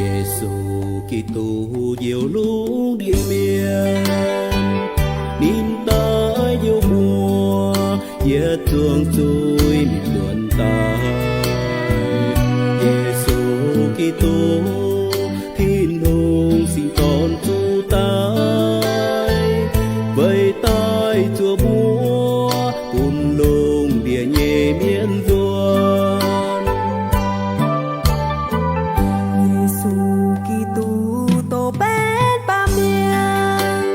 Yesu Giduc njoux lungh ndiev mienh, ninh daaih njoux mbuo yietc zungv zuiz mingh nzuonx daaih. Yesu Giduc, Tin-Hungh Singx Dorn, zuqc daic, weic daaih zuov mbuo bun lungh ndiev nyei mienh nzuonx. Yesu Giduc doh benx baamh mienh,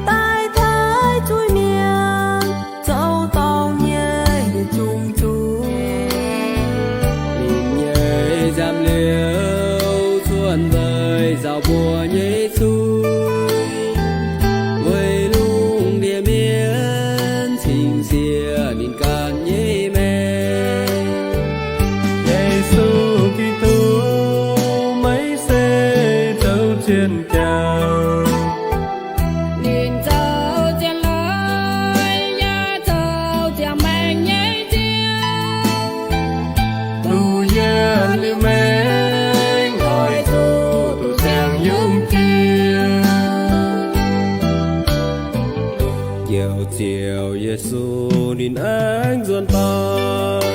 daaih taaih zuiz-mienh, zoux dorngc nyei yietc zungv zuiz. Ninh nyei nziaamv-liouh cuotv nzengc nzaaux mbuo nyei zuiz, weic lungh ndiev mienh cingx siev ninh ganh nyei maengc. Yesu Giduc, meih se zoux zien jauv, ninh zoux zien leiz yaac zoux ziangh maengc nyei Ziouv. Duqv yietc liuz maengc oix zuqc duqv ziangh yungz jiex. Njoux Ziouv Yesu ninh aengx nzuonx daaih,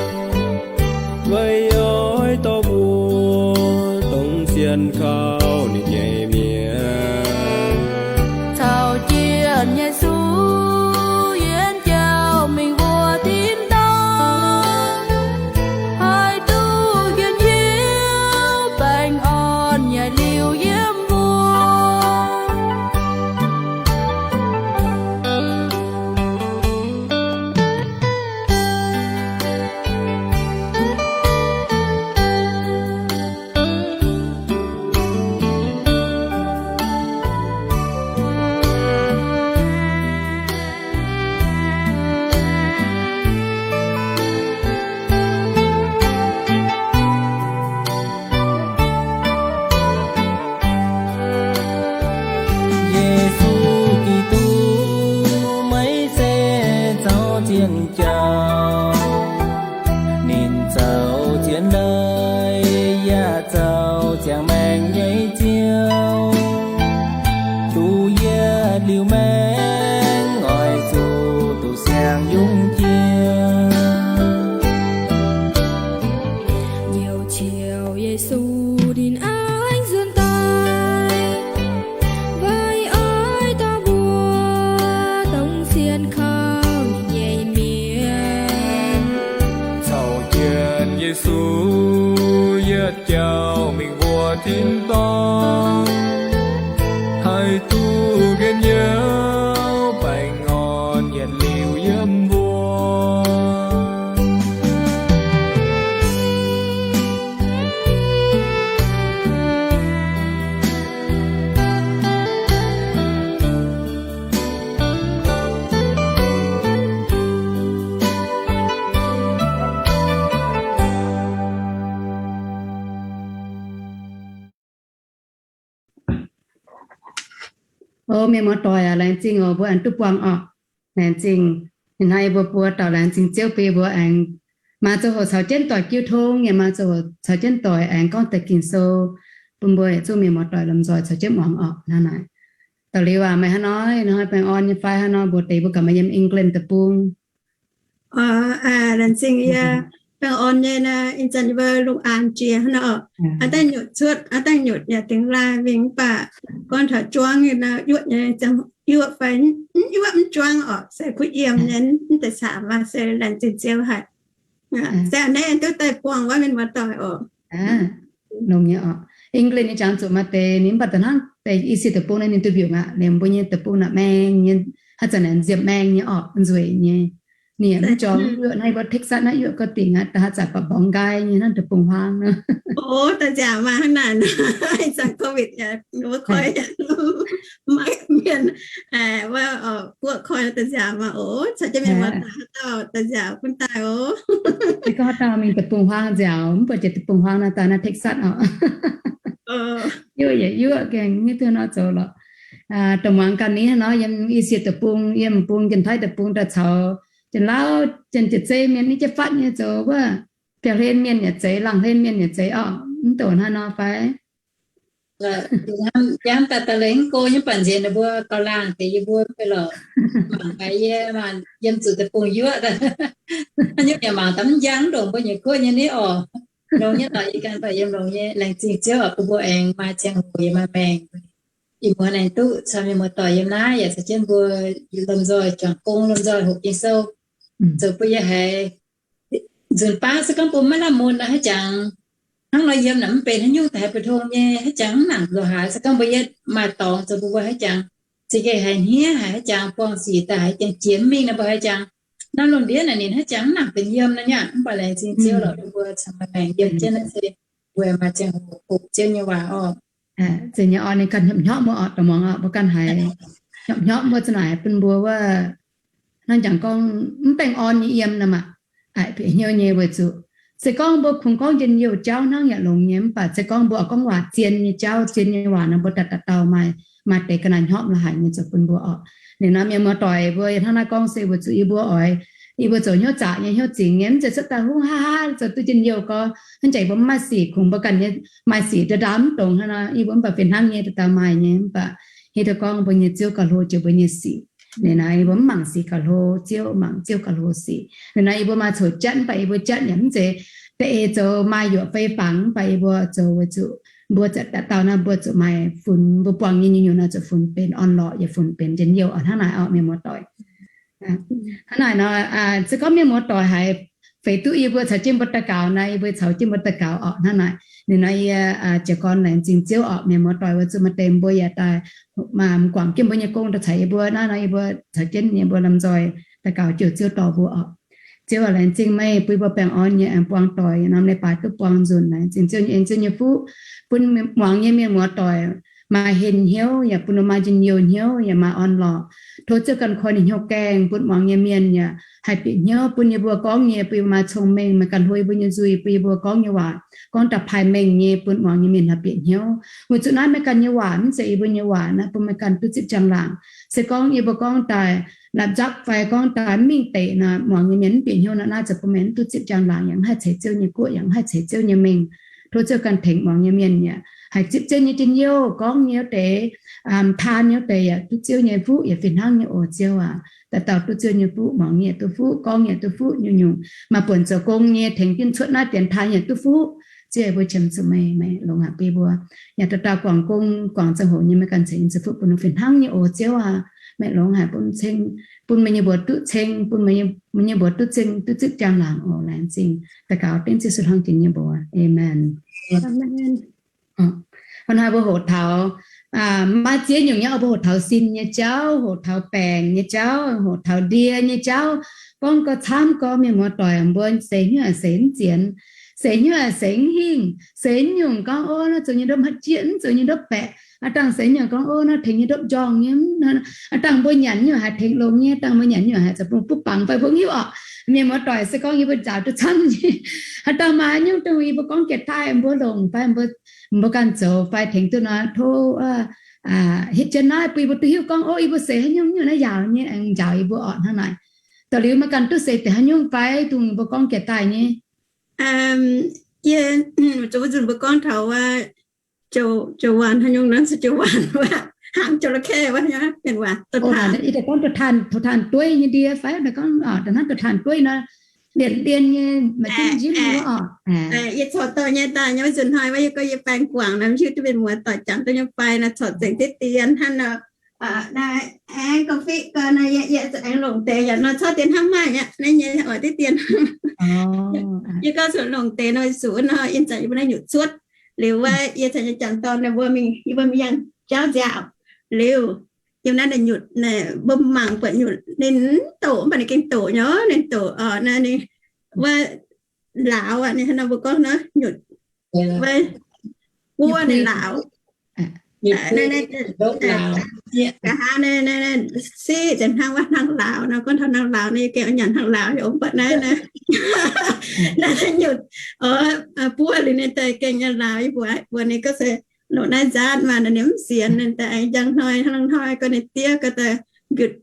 weic oix dorh mbuo dongh sienx kaux ninh O mienh muoz-doic aac, laengz zingh oc, mbuo aengx duqv buangh oc. Laengz zingh. Ih hnoi yie mbuo buo dauh laengz zingh Ziouv bun yie mbuo aengx maaih zoux hoc caux jienv doic jiu tong, yaac maaih zoux hoc caux jienv doic aengx gorngv deix Ging-Sou bun mbuo yietc zungv mienh muoz-doic lomh nzoih caux jienv muangx oc. Hnangv naaic. Dauh liuz aac, meih hnangv nor, hnoi baengh orn nyei fai? Hnangv nor mbuox deix mbuo gaax, meih yiem England deic-bung. Laengz zingh yie, baengh orn nyei nor, ih zanc yie mbuo lungh aanx jiex hnangv nor oc. Aav dangh nyutc cuotv, aav dangh nyutc yaac dingx laaih mingh mv baac gorngv taux juangv nyei nor, yuoqv nyei, yuoqv fai mv yuoqv mv juangv oc, se kuv yiem nyei, mv deix caux maaih se laengz zingh Ziouv haic. Se a'hneiv duqv daaih buangh wuov mienh muoz-doic oc. Longx nyei oc. England nyei jangx zuqc maaih deix, ninh mv baac da'hnangv deix i sie deic-bung naaiv ninh duqv mbiungc aqv. Liemh mbuo nyei deic-bung naaic maeng nyei, haaix zanc naaic nziepc maeng nyei orqc, nzueic nyei. Ninh yaac mv jorm yuoqv, naaiv mbuo Texas naaiv yuoqv gauh dingc aqv, haaix zanc baac mborngx nqaai nyei hnangv deic-bung huaang nor. O, daaih nziaauc maaih hnangv naaic, ih zanc COVID yaac mbuo koi yaac maiv mienh, wuov guoqv koi daaih nziaauc maaih oc, caux jienv mienh muoz-doic haaix dauh daaih nziaauc gunv daaih oc. Se gorngv haaix dauh mingh deic-bung huaang nziaauc, mv buatc jiex deic-bung huaang nor, daaih naaiv Texas oc. Yuoqv yaac yuoqv gaengh nyei, duqv nor zoux lorqc. Dongh muangx ganh ni hnangv nor, yiem i sie deic-bung, yiem bung Janx-Taiv deic-bung daaih caux Janx-Lauv, Janx-Jiex-Zei mienh, ni jienv fatv nyei zoux wuov, biauv-hlen mienh yaac zeiz, laangh hlen mienh yaac zeiz oc. Mv dongh hnangv nor fai? Jangv daaih daaih lengh go nyei, mv baac nziex ninh mbuo gauh laangh deix yie mbuo mv bei lorqc. Mangc gaax yie, yiem zuqc deic-bung yuoqv daaih, haaix nyungc yaac mangc daaih mv njang, mv ndongc mbuo nyei guoqv nyei ni oc. Longx nyei lorqc, yie ganh mv baac yiem longx nyei. Laengz zingh Ziouv oc, bun mbuo aengx maaih ziangh hoc yaac maaih maengc, ih muonz aengx duqv caux mienh muoz-doic yiem naaiv yaac caux jienv mbuo lomh nzoih juangc gong, lomh nzoih hoqc Ging-Sou, zoux bun yie haiz nzunc baav se gorngv mbuo maiv lamh mun nor, haaix jangx hnangv nor yiem naaic mv benx haaix nyungc daaih haiz bu tong nyei, haaix jangx mv nangc nzoih haaix. Se gorngv mbuo yie maaih dorngx zoux bun mbuo haaix jangx, za'gengh haiz hniev, haiz haaix jangx buangh sic daaih haiz jangx jiex mv mingh nor, mbuo haaix jangx, naaiv lungh ndiev naaic ninh haaix jangx mv nangc benx yiem nor nyei. Mv baac laengz zingh Ziouv lorqc, bun mbuo caux maaih maengc yiem jienv naaiv se weic maaih ziangh hoc hoqc Ziouv nyei waac oc. Zeiz nyei oc, ninh ganh hnyopv-hnyopv wuov oc, dongh muangx oc, mbuo ganh haiz hnyopv-hnyopv wuov za'naaic bun mbuo wuov, hnangv jangx gorngv mv baengh orn nyei yiem nor maah, a'bieqc hnyouv nyei weic zuqc se gorngv mbuo kungx gorngv njien-youh jauv hnangv yaac longx nyei, mv baac se gorngv mbuo oix gorngv waac zien nyei jauv, zien nyei waac nor, mbuo daaih dauh dauh maaih, maaih deix ga'naaiv hnyopv la'haic nyei zoux bun mbuo oc. Ninh nor mienh muoz-doic mbuo hnangv naaiv gorngv se weic zuqc yie mbuo oix, yie mbuo zoux hnyouv zaqc nyei, hnyouv zingx nyei, mv zeiz cuotv daaih huv haa haa zoux duqv njien-youh gorx, hnangv jangx yie mbuo mv maaih sic, kungx mbuo ganh nyei maaih sic ndau ndau mv dongz hnangv nor, yie mbuo mv baac fih hnangv nyei dauh dauh maaih nyei, mv baac hiuv duqv gorngv mbuo nyei Ziouv gauh hlo jiex mbuo nyei sic. Ninh naaic yie mbuo mv mangc sic gauh hlo Ziouv, mangc Ziouv gauh hlo sic. Ninh naaic yie mbuo maaih coux jatv, mv baac yie mbuo jatv yaac mv zeiz da'eix zoux maaih yuoqc fei fangx, mv baac yie mbuo zoux weic zuqc mbuo dauh dauh naaiv mbuo zuqc maaih funx, mbuo buangh nyei nyungc-nyungc naaiv zuqc funx benx orn-lorqc yaac funx benx njien-youh oc. Hnangv naaic oc mienh muoz-doic. Hnangv naaic nor, se gorngv mienh muoz-doic haiz feix duqv yie mbuo caux jienv mbuo daux gaux naaic, yie mbuo caux jienv mbuo daux gaux oc. Hnangv naaic, ninh nor yie jiez gorn laengz zingh Ziouv oc. Mienh muoz-doic weic zuqc maaih deix mbuo yaac daaih guangc jienv mbuo nyei gong daaih caux yie mbuo naaiv nor, yie mbuo caux jienv yie mbuo lomh nzoih daux gaux jouh Ziouv dorh mbuo oc. Ziouv aac, laengz zingh meih bun yie mbuo baengh orn nyei aengx buangh doic, norm leiz-baaix duqv buangh nzunc. Laengz zingh Ziouv nyei en, Ziouv nyei fuqv, bun muangx nyei mienh muoz-doic maaih henh hnyouv, yaac bun ninh maaih njien-youh hnyouv, yaac maaih orn-lorqc. Tov Ziouv ganh koi ninh hnyouv gaengh, bun muangx nyei mienh yaac haih bieqc hnyouv, bun yie mbuo gorngv nyei, bun yie mbuo maaih cong-mengh, maaih ganh hlo yie mbuo nyei nzuih, bun yie mbuo gorngv nyei waac gorngv da'paaiv mengh nyei, bun muangx nyei mienh haih bieqc hnyouv. Weic zuqc naaiv meih ganh nyei waac mv zeiz yie mbuo nyei waac, naaiv bun meih ganh duqv zipv njang-laangc. Se gorngv yie mbuo gorngv daaih la'zapv fai gorngv daaih mv mingh deix nor, muangx nyei mienh mv bieqc hnyouv nor, naaiv ziouc bun meih mv duqv zipv njang-laangc, yaac mv haih ceix Ziouv nyei guoqv, yaac mv haih ceix Ziouv nyei mengh. Tov Ziouv ganh tengx muangx nyei mienh yaac haih zipv Ziouv nyei njien-youh, gorngv nyei wuov deix, taan nyei wuov deix yaac duqv Ziouv nyei fuqv yaac fih hnangv nyei oc Ziouv aac. Dauh dauh duqv Ziouv nyei fuqv, muangx nyei yaac duqv fuqv, gorngv nyei yaac duqv fuqv, nyungc-nyungc maaih buonc zoux gong nyei tengx jienv cuotv naaiv dienx taaih yaac duqv fuqv. Ziouv, yie mbuo qiemx zuqc meih, meih longx haic bun yie mbuo. Yaac dauh dauh guangc gong guangc ziangh hoc nyei meih ganh ceix zuqc fuqv bun ninh fih hnangv nyei oc Ziouv aac. Meih longx haic bun ceng, bun meih nyei mbuox duqv ceng, bun meih nyei mbuox duqv ceng, duqv zipv njang-laangc oc. Laengz zingh daux gaux dengv Ziouv Yesu hnangv jiex nyei mbuox. Aamen. Hnangv naaiv mbuo hoqc taux, maaih ziex nyungc nyei oc, mbuo hoqc taux sin nyei jauv, hoqc taux baengc nyei jauv, hoqc taux ndie nyei jauv. Gorngv gauh camv gorx mienh muoz-doic, mbuo seix hnyouv seix mv zienx, seix hnyouv seix mv hingh, seix nyungc gorngv, ov, naaiv zoux nyei ndopv hmatv jieqv, mv zoux nyei ndopv baeqc. Aav dangh seix nyungc gorngv, ov, naaiv tengx nyei ndopv njorngh nyei. Aav dangh mbuo nyanc nyungc haiz tengx longx nyei, aav dangh mbuo nyanc nyungc haiz zoux bun bangc fai mbuo hiuv oc. Mienh muoz-doic se gorngv yie mbuo njaaux duqv camv nyei. Haaix dauh maaih haaix nyungc dongh yie mbuo gorngv jiex daaih mbuo longc fai mbuo, mbuo ganh zoux fai tengx duqv nor, tov hietv jienv naaiv bun yie mbuo duqv hiuv gorngv, o, yie mbuo seix haaix nyungc nyungc naaiv yaauc nyei aengx njaaux yie mbuo orqc hnangv naaic. Da'liuz meih ganh duqv seix deix haaix nyungc fai dongh yie mbuo gorngv jiex daaih nyei. Yie, zoux mbuo nzunc mbuo gorngv taux wuov, joux waanc haaix nyungc nor, se joux waanc wuov, hnaangx jauv-la-kae wuov, mienh waac, o, yie daaih gorngv douz-taanh, douz-taanh dueiv nyei ndie fai, daaih gorngv, da'hnangv douz-taanh dueiv nor, ndien-ndien nyei, maaih jimv-njimv wuov orqc. Yie corc dorh nyei daaih nyei, wuov nzunc hnoi wuov yie gorngv yie baeng guangc nor, mv hiuv duqv mienh muoz-doic jangx duqv nyei fai nor, corc zengc diqv dien hnangv nor. Naaiv aengx gorngv fiqv gau nor, yie, yie aengx longc deix yaac nor, corc dien hnangv maaih aqv, naaiv nyei oix diqv dien. Yie gorngv zuqc longc deix nor, zuqc wuov nor, ih zanc yie mbuo naaiv nyutc cuotv liuz wuov, yie caux nyei jangc dorn ninh mbuo mingh, yie mbuo mingh yangh jauv nziaauc liuz, yiem naaiv ninh nyutc, mbuo mangc buatc nyutc ninh doqc, mv baac ninh gengh doqc nyei, ninh doqc, naaiv ninh wuov lauz aqv, ninh hnangv nor mbuo gorngv nor nyutc, wuov, buov ninh lauz. Nqa'haav naaiv, naaiv siqv zengc hnangv wuov hnangv lauz nor, gorngv taux hnangv lauz nor, yie gengh oix nyanc hnangv lauz yaac mv baac naaiv, naaiv nyutc, buov liuz ninh daaih gengh nyei lauz, yie mbuox ninh gorngv se longc naaiv nzaatv maah, ninh mv sienx, ninh daaih aengx njang hnoi hnangv hnoi gorngv ninh diev gau daaih mbiutc,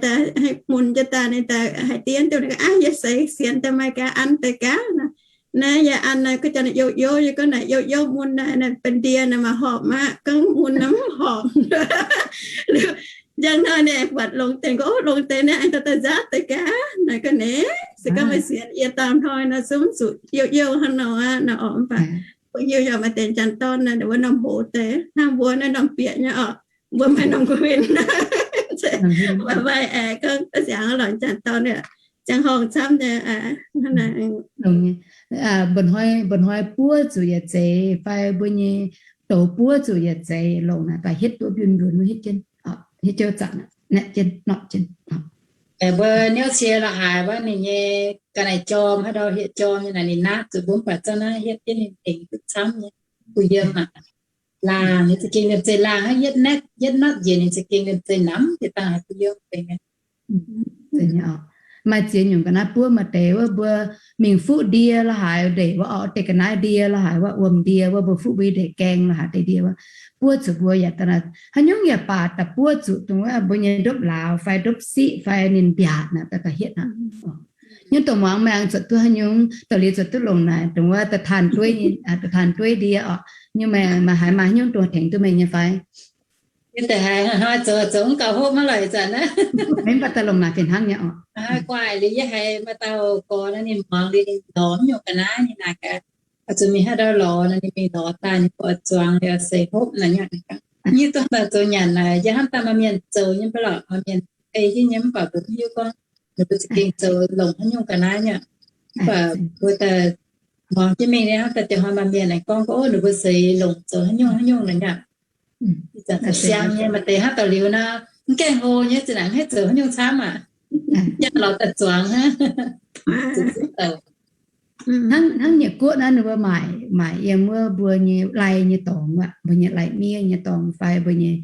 daaih haih mun jienv daaih, ninh daaih haiz diev duqv, ninh gorngv, aav, yie seix sienx daaih maaih gaax an deix gaax nor. Naaiv yie an naaiv, gorngv jangx naaic youh youh, yie gorngv naaic youh youh mun naaic, naaic benx ndie naaic maaih horpc maiv? Gorngv mun naaic mv horpc. Njang hnoi ninh buatc longx deix, gorngv, o, longx deix naaiv, aengx daaih daaih nzaatv deix gaax naaic. Ga'naaiv se gorngv meih sienx yie dauh hnoi nor, zungv zuqc youh youh hnangv nor aqv nor orqc. Mv baac mbuo hiuv yaac maaih deix jangc dorn naaic, wuov norm hoz deix hnangv mbuo naaiv norm bieqc nyei orqc. Mbuo maaih norm kuv win, maaih aengx gorngv siangx lorqc, jangc dorn ziangh horngh camv nyei. Mba'hnoi, mba'hnoi buov zuqc yietc zeiz fai mbuo nyei douz buov zuqc yietc zeiz longc naaic daaih hietv duqv mbiun mbiunx, hietv jienv, hietv jienv zanc, naqv jienv, norqc jienv. Mbuo niouv cie la'haaix wuov ninh nyei ga'naaiv jorm, haaix ndau hietv jorm nyei naaic ninh naaiv zuqc mbuo mv baac zauv naaiv hietv jienv ninh tengx duqv camv nyei. Kuh yiem aqv. Laangh ninh za'gengh liemh zeih laangh hnangv, yietv naetv yietv notv njiec ninh za'gengh liemh zeih namx deix dangh haic, kuh yiem deix. Maaih ziex nyungc ga'naaiv buov maaih deix wuov mbuo mingh fuqv ndie la'haaix ndeic wuov, orqc, deix ga'naaiv ndie la'haaix wuov, wuom ndie wuov, mbuo fuqv mbuo nyei ndeic gaeng la'haaix deix ndie wuov, buov zuqc mbuo yaac daaih haaix nyungc yaac baac daaih buov zuqc dongh wuov mbuo nyei ndopv lauz fai ndopv siqv fai ninh mbiaatc naaic daaih daaih hietv aqv. Nyungc dongh muangx meih aengx zuotc duqv haaix nyungc, da'liuz zuotc duqv longc naaic dongh wuov da'taan dueiv nyei, da'taan dueiv ndie orqc. Nyungc meih maaih haaix maaih haaix nyungc dongh tengx duqv meih nyei fai? Yie deix haiz hnoi zoux zoux mv gauh hopv maiv lorqc ih zanc naaiv. Mv baac daaih longc naaic fih hnangv nyei orqc. Guaaic liuz yie haiz maaih dauh gorx naaiv ninh muangx liuz ninh lorz mv nyungc ga'naaiv ninh naaic gaax, oix zuqc mingh haaix ndau lorz nor, ninh mingh lorz daaih ninh buatc zuangx liuz seix hopv naaic nyei. Yie dongh daaih zoux nyanc naaic, yie hnamv daaih maaih mienh zoux nyei mv baac lorqc, maaih mienh ei jienv nyei mv baac mbuo mv hiuv gorngv ninh mbuo za'gengh zoux longc haaix nyungc ga'naaiv nyei. Mv baac mbuo daaih muangx jienv mingh nyei hnangv daaih jiex hnoi maaih mienh aengx gorngv gorngv, o, ninh mbuo seix longc zoux haaix nyungc haaix nyungc naaic nyei. Ih zanc siang nyei maaih deix hnangv da'liuz nor, mv gaengh hlo nyei, zinh ndaangc mv haih zoux haaix nyungc camv aqv. Yangh lorz daaih zuangx hnangv. Hnangv, hnangv Nyiec Guoqv naaiv ninh mbuo maaic, maaic yiem wuov mbuo nyei lai nyei dorngx aqv, mbuo nyei lai miev nyei dorngx fai mbuo nyei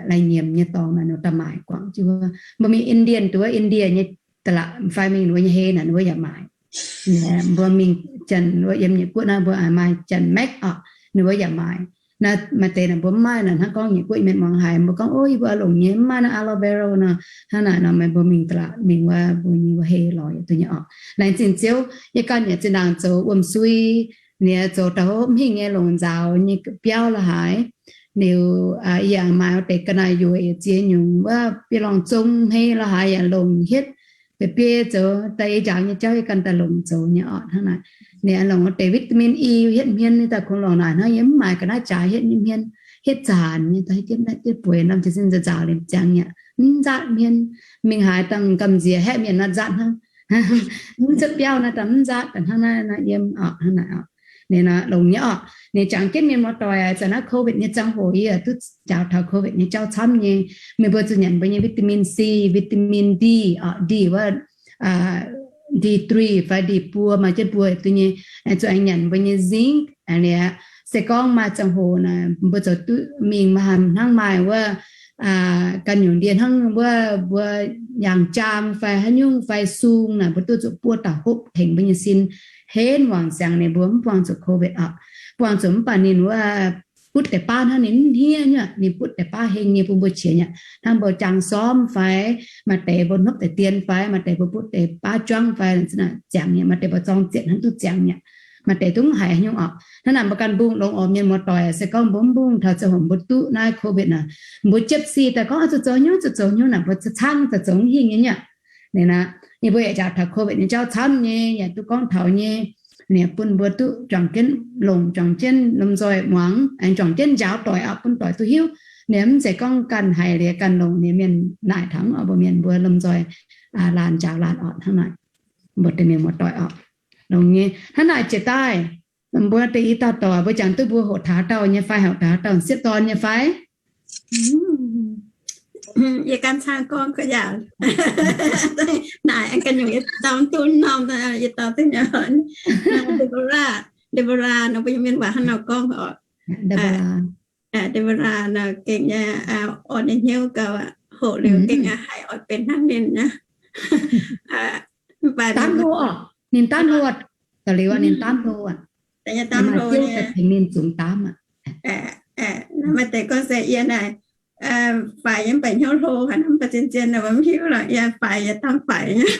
lai nyiemc nyei dorngx naaic, ninh mbuo daaih maaic guangc jienv wuov. Mbuo mingh Indian, dongh wuov India nyei da'latc fai mingh ninh mbuo nyei hei naaic ninh mbuo yaac maaic. Mbuo mingh Janx wuov, yiem Nyiec Guoqv naaiv mbuo maaih Janx Max orqc, ninh mbuo yaac maaic. Naaiv maaih deix naaic mbuo mv maaih naaic, hnangv gorngv Nyiec Guoqv mienh muangx haiz mbuo gorngv, o, yie mbuo longc nyei, mv maaih naaiv aloe vera nor. Hnangv naaic nor meih mbuo mingh da'latc mingh wuov, mbuo nyei wuov hei lorz yietc duqv nyei orqc. Laengz zingh Ziouv, yie ganh yaac zinh ndaangc zoux wuom-sui, ninh zoux da'hopv mv hingh nyei longc nzaaux nyei biauv la'haaix. Liuz yie yaac maaih wuov deix ga'naaiv yueic ziex nyungc wuov, biei lorngh zong hmei la'haaix yaac longc hietv. Deix biei zoux daaih yie njaaux nyei jauv yie ganh daaih longc zoux nyei orqc. Hnangv naaic ninh longc wuov deix vitamin E hietv hmien, yie daaih kungx longc naaic hnangv, yie mv maaih ga'naaiv jaax hietv nyei hmien, hietv zaanc nyei, daaih hietv jienv naaiv jienv bueix norm jiez sin nzaaux nzaaux liemh ziangx yaac mv nzaatv hmien. Mingh haaix dangh gamh nziex haeqv mienh nor nzaatv hnangv. Mv cuotv biauv naaiv daaih mv nzaatv, daaih hnangv naaiv nor yiem orqc, hnangv naaic orqc. Ninh longc nyei orqc. Ninh jangx jienv mienh muoz-doic aac, zanc naaiv covid nyei ziangh hoc yie duqv njaaux taux covid nyei jauv camv nyei. Meih mbuo zuqc nyanc mbuo nyei vitamin C, vitamin D, D wuov, D three fai D buo, maaih jienv buo duqv nyei. Zuqc aengx nyanc mbuo nyei zinc. Liuz se gorngv maaih ziangh hoc naaic mbuo zoux duqv mingh maaih hnangv maaih wuov ganh nyungc ndie hnangv wuov mbuo yangh jaang fai haaix nyungc fai sung naaic, mbuo duqv zuqc buov dauh hopv tengx mbuo nyei sin, henv wangc siangx ninh mbuo mv buangh zuqc COVID oc. Buangh zuqc mv baac ninh wuov butv deix baav hnangv, ninh mv hniev nyei, ninh butv deix baav heng nyei bun mbuo qiex nyei. Hnangv mbuo jaang sormv fai, maaih deix mbuo hnopv deix dien fai, maaih deix mbuo butv deix baav juangv fai, ziangx nyei. Maaih deix mbuo zorng zietc hnangv duqv ziangx nyei. Maaih deix duqv mv haiz haaix nyungc oc. Hnangv naaic mbuo ganh mbungh longx oc, mienh muoz-doic. Se gorngv mbuo mv mbungh taux ziangh hoc mbuo duqv naaiv COVID naaic, mbuo jiepv sic daaih gorngv zuqc zoux hnyouv, zuqc zoux hnyouv naaic, mbuo caangv daaih zoux mv hingh nyei nyei. Ninh aqv, yie mbuo yaac njaaux taux COVID nyei jauv camv nyei, yaac duqv gorngv taux nyei. Ninh bun mbuo duqv juangc jienv longc, juangc jienv lomh nzoih muangx, aengx juangc jienv njaaux doic oc, bun doic duqv hiuv. Ninh mv zeiz gorngv ganh haiz liuz ganh longc, ninh mienh naaic taux oc, mbuo mienh mbuo lomh nzoih laanh njaaux laanh oc. Hnangv naaic, mbuo deix mienh muoz-doic oc, longx nyei. Hnangv naaic jiex daaih, mbuo deix i dauh doic mbuo jangx duqv mbuo hoqc taux dauh nyei fai, hoqc taux dauh sieqv dorn nyei fai? Yie ganh caangh gorngv ga'yaauc. Naaic ganh nyungc yie dorh duqv norm, yie dorh duqv nyei. Deborah, Deborah nor mbuo mienh waac hnangv nor gorngv oc. Deborah nor gengh nyei, orn nyei hnyouv gauh, hoqc liuz gengh haih oix benx hnangv ninh nyei. Mv baac ninh, ninh daamv hlo, da'liuz ninh daamv hlo aqv. Maaih Ziouv daaih tengx ninh zungx daamv aqv. Maaih deix gorngv se yie naaic, faix yie mv baac hnyouv hlo haic, mv baac zien-zien mv hiuv lorqc, yie faix yie daamv faix nyei.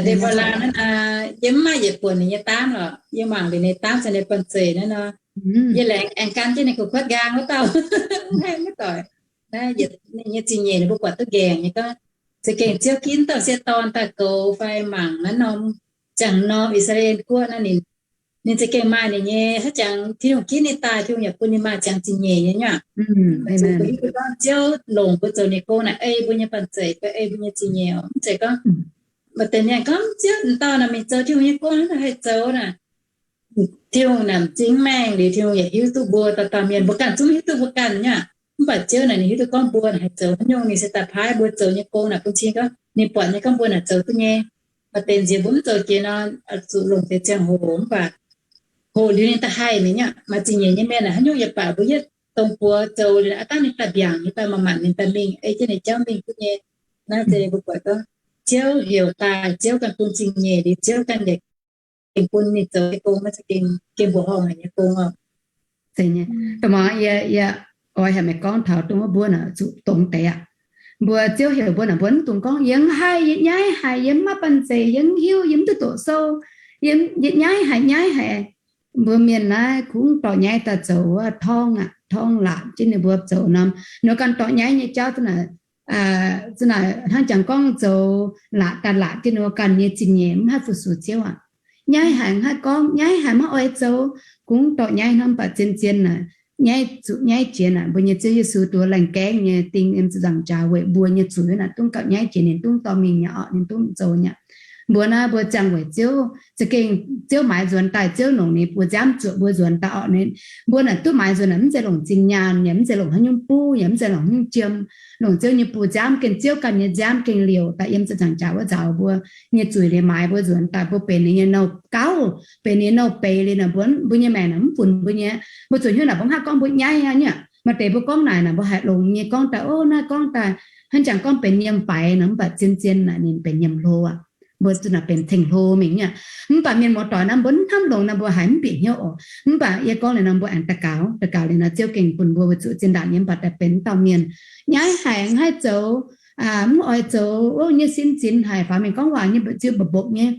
Deborah naaiv, yie mv maaih yietc buonc ninh nyei daamv lorqc. Yie mangc liuz ninh daamv caux ninh banh zeic naaiv nor, yie laengz aengx gan jienv ninh kuv kuotv nqaang wuov dauh, mv haih mv doic. Naaiv yietc ninh nyei zingh nyeic ninh mbuo buatc duqv nqaengc nyei gorngv, za'gengh Ziouv ginv dauh sieqv dorn daaih goux fai mangc naaiv norm, ziangh norm I^saa^laa^en guoqv naaiv ninh, ninh za'gengh maaih ninh nyei haaix jangx Tin-Hungh ginv ninh daaih, Tin-Hungh yaac bun ninh maaih ziangx zingh nyeic nyei nyuav. Mbuo hiuv duqv gorngv Ziouv longc mbuo zoux ninh gong naaic ei mbuo nyei banh zeic, ei mbuo nyei zingh nyeic oc. Mv zeiz gorngv maaih deix mienh gorngv Ziouv, dauh naaic mingh zoux Tin-Hungh nyei gong hnangv naaic haih zoux naaic. Tin-Hungh naaic m'zing maengh liuz, Tin-Hungh yaac hiuv duqv mbuo dauh dauh mienh, mbuo ganh zungv hiuv duqv mbuo ganh nyei aqv. Mv baac Ziouv naaic ninh hiuv duqv gorngv mbuo naaic haih zoux haaix nyungc, ninh se daaih paaiv mbuo zoux nyei gong naaic bun cing gorngv ninh buatc nyei gorngv mbuo naaic zoux duqv nyei. Maaih deix nziex mbuo mv zoux jiex nor, zuqc longc deix ziangh hoc, mv baac hoqc liuz ninh daaih haih mingh nyei aqv. Maaih zingh nyeic nyei mienh naaic haaix nyungc yaac baac mbuo yietv dongh buoz zoux liuz aqv, dangh ninh daaih mbiaangc, ninh daaih maaih maanc, ninh daaih mingh ei jienv ninh jauv mingh duqv nyei. Naaiv se mbuo buatc gorngv Ziouv heuc daaih, Ziouv ganh bun zingh nyeic liuz, Ziouv ganh yaac gengh bun ninh zoux nyei gong, maiv zeiz gengh, gengh mbuoqc horngh haic nyei gong oc. Da'maah yie, yie oix haic meih gorngv taux dongh wuov mbuo naaic zuqc dongz deix aqv. Mbuo Ziouv heuc mbuo naaic, mbuo mv dungx gorngv, yie mv haih, yie nyaiv haic, yie mv maaih banh zeic, yie mv hiuv, yie mv duqv doqc sou, yie nyaiv haic, nyaiv haic. Mbuo mienh naaiv kungx dorh nyaiv daaih zoux wuov torngv aqv, torngv laatc jienv ninh mbuo zoux norm, ninh mbuo ganh dorh nyaiv nyei jauv za'naaic, za'naaic hnangv jangx gorngv zoux laatc daaih laatc jienv ninh mbuo ganh nyei zingh nyeic, mv haih fu-sux Ziouv aqv. Nyaiv haic mv haih gorngv, nyaiv haic maiv oix zoux, kungx dorh nyaiv hnangv, mv baac zien-zien naaic, nyaiv zuqc nyaiv jiex naaic, mbuo nyei Ziouv Yesu dongh laengh gaengv nyei ding yiem ziepc nzaangc jaax weic mbuo nyei zuiz naaic, dongh gauh nyaiv jiex ninh dongh dorh mingh nyei orqc, ninh dongh zoux nyei. Mbuo naaiv mbuo ziangh weic Ziouv, za'gengh Ziouv maaiz nzuonx daaih, Ziouv longc ninh buoz nziaamv zuoqc mbuo nzuonx daaih orqc, ninh, mbuo naaic duqv maaiz nzuonx naaic mv zeiz longc zinh nyaanh, yaac mv zeiz longc haaix nyungc buv, yaac mv zeiz longc haaix nyungc jiem, longc Ziouv nyei buoz nziaamv gengh, Ziouv ganh nyei nziaamv gengh liouc daaih yiem ziepc nzaangc jaax wuov nzaaux mbuo nyei zuiz liuz maaiz mbuo nzuonx daaih, mbuo benx ninh nyei nouh gauv, benx ninh nyei nouh beiz liuz naaic, mbuo, mbuo nyei maengc naaic mv funx mbuo nyei. Mbuo zuqc hnyouv naaic mbuo mv haih gorngv mbuo nyaiv aqv nyei. Maaih deix mbuo gorngv naaic naaic mbuo haiz longx nyei gorngv daaih, ov, naaiv gorngv daaih hnangv jangx gorngv benx nyiemc faix nor, mv baac zien-zien naaic ninh benx nyiemc hlo aqv. Mbuo zuqc naaic benx ceng-hlo mingh nyei. Mv baac mienh muoz-doic naaiv mbuo hnamv longx naaic mbuo haiz mv bieqc hnyouv oc. Mv baac yie gorngv liuz nor mbuo aengx daux gaux, daux gaux liuz nor Ziouv gengh bun mbuo weic zuqc zinh ndaangc nyei mv baac daaih benx dauh mienh nyaiv haic, mv haih zoux, mv oix zoux, ov, nyei sin zinx haic, faaux mingh gorngv waac nyei mba'ziex mba'mbopv nyei.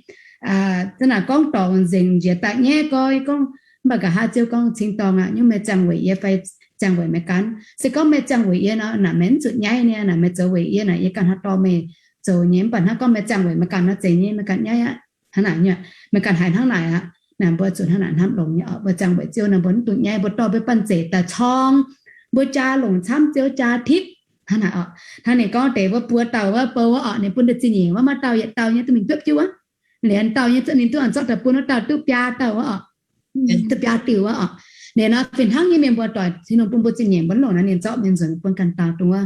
Za'naaic gorngv dorngc nzengc njiec daaih nyaiv gorx gorngv, mv baac nqa'haav Ziouv gorngv, Cing-dorngh aac, nyungc meih ziangh weic yie fai ziangh weic meih ganh? Se gorngv meih ziangh weic yie nor, naaic meih mv zuqc nyaiv niaa, naaic meih zoux weic yie naaic yie ganh haih dorh meih zoux nyei. Mv baac hnangv gorngv meih ziangh weic meih ganh nor, zeiz nyei, meih ganh nyaiv aqv. Hnangv naaic nyei, meih ganh haiz hnangv naaic aqv. Naaic mbuo zuqc hnangv naaic hnamv longx nyei oc. Mbuo ziangh weic Ziouv nor mbuo mv dungx nyaiv, mbuo dorh mbuo banh zeic daaih corng, mbuo jaa longc camv Ziouv jaa tipv. Hnangv naaic oc. Hnangv ninh gorngv deix mbuo buoz dauh wuov bou wuov oc, ninh bun deix zingh nyeic wuov, maaih dauh yietc dauh nyei duqv mingh duqv jiuv wuov. Liuz dauh nyei zuqc ninh duqv zorqv daaih bun wuov dauh duqv biaa dauh wuov oc. Duqv biaa diuh wuov oc. Liuz nor fih hnangv nyei mienh mbuo doic, Tin-Hungh bun mbuo zingh nyeic mbuo longc naaiv ninh zorqv mienh nzuonx bun ganh dauh dongh wuov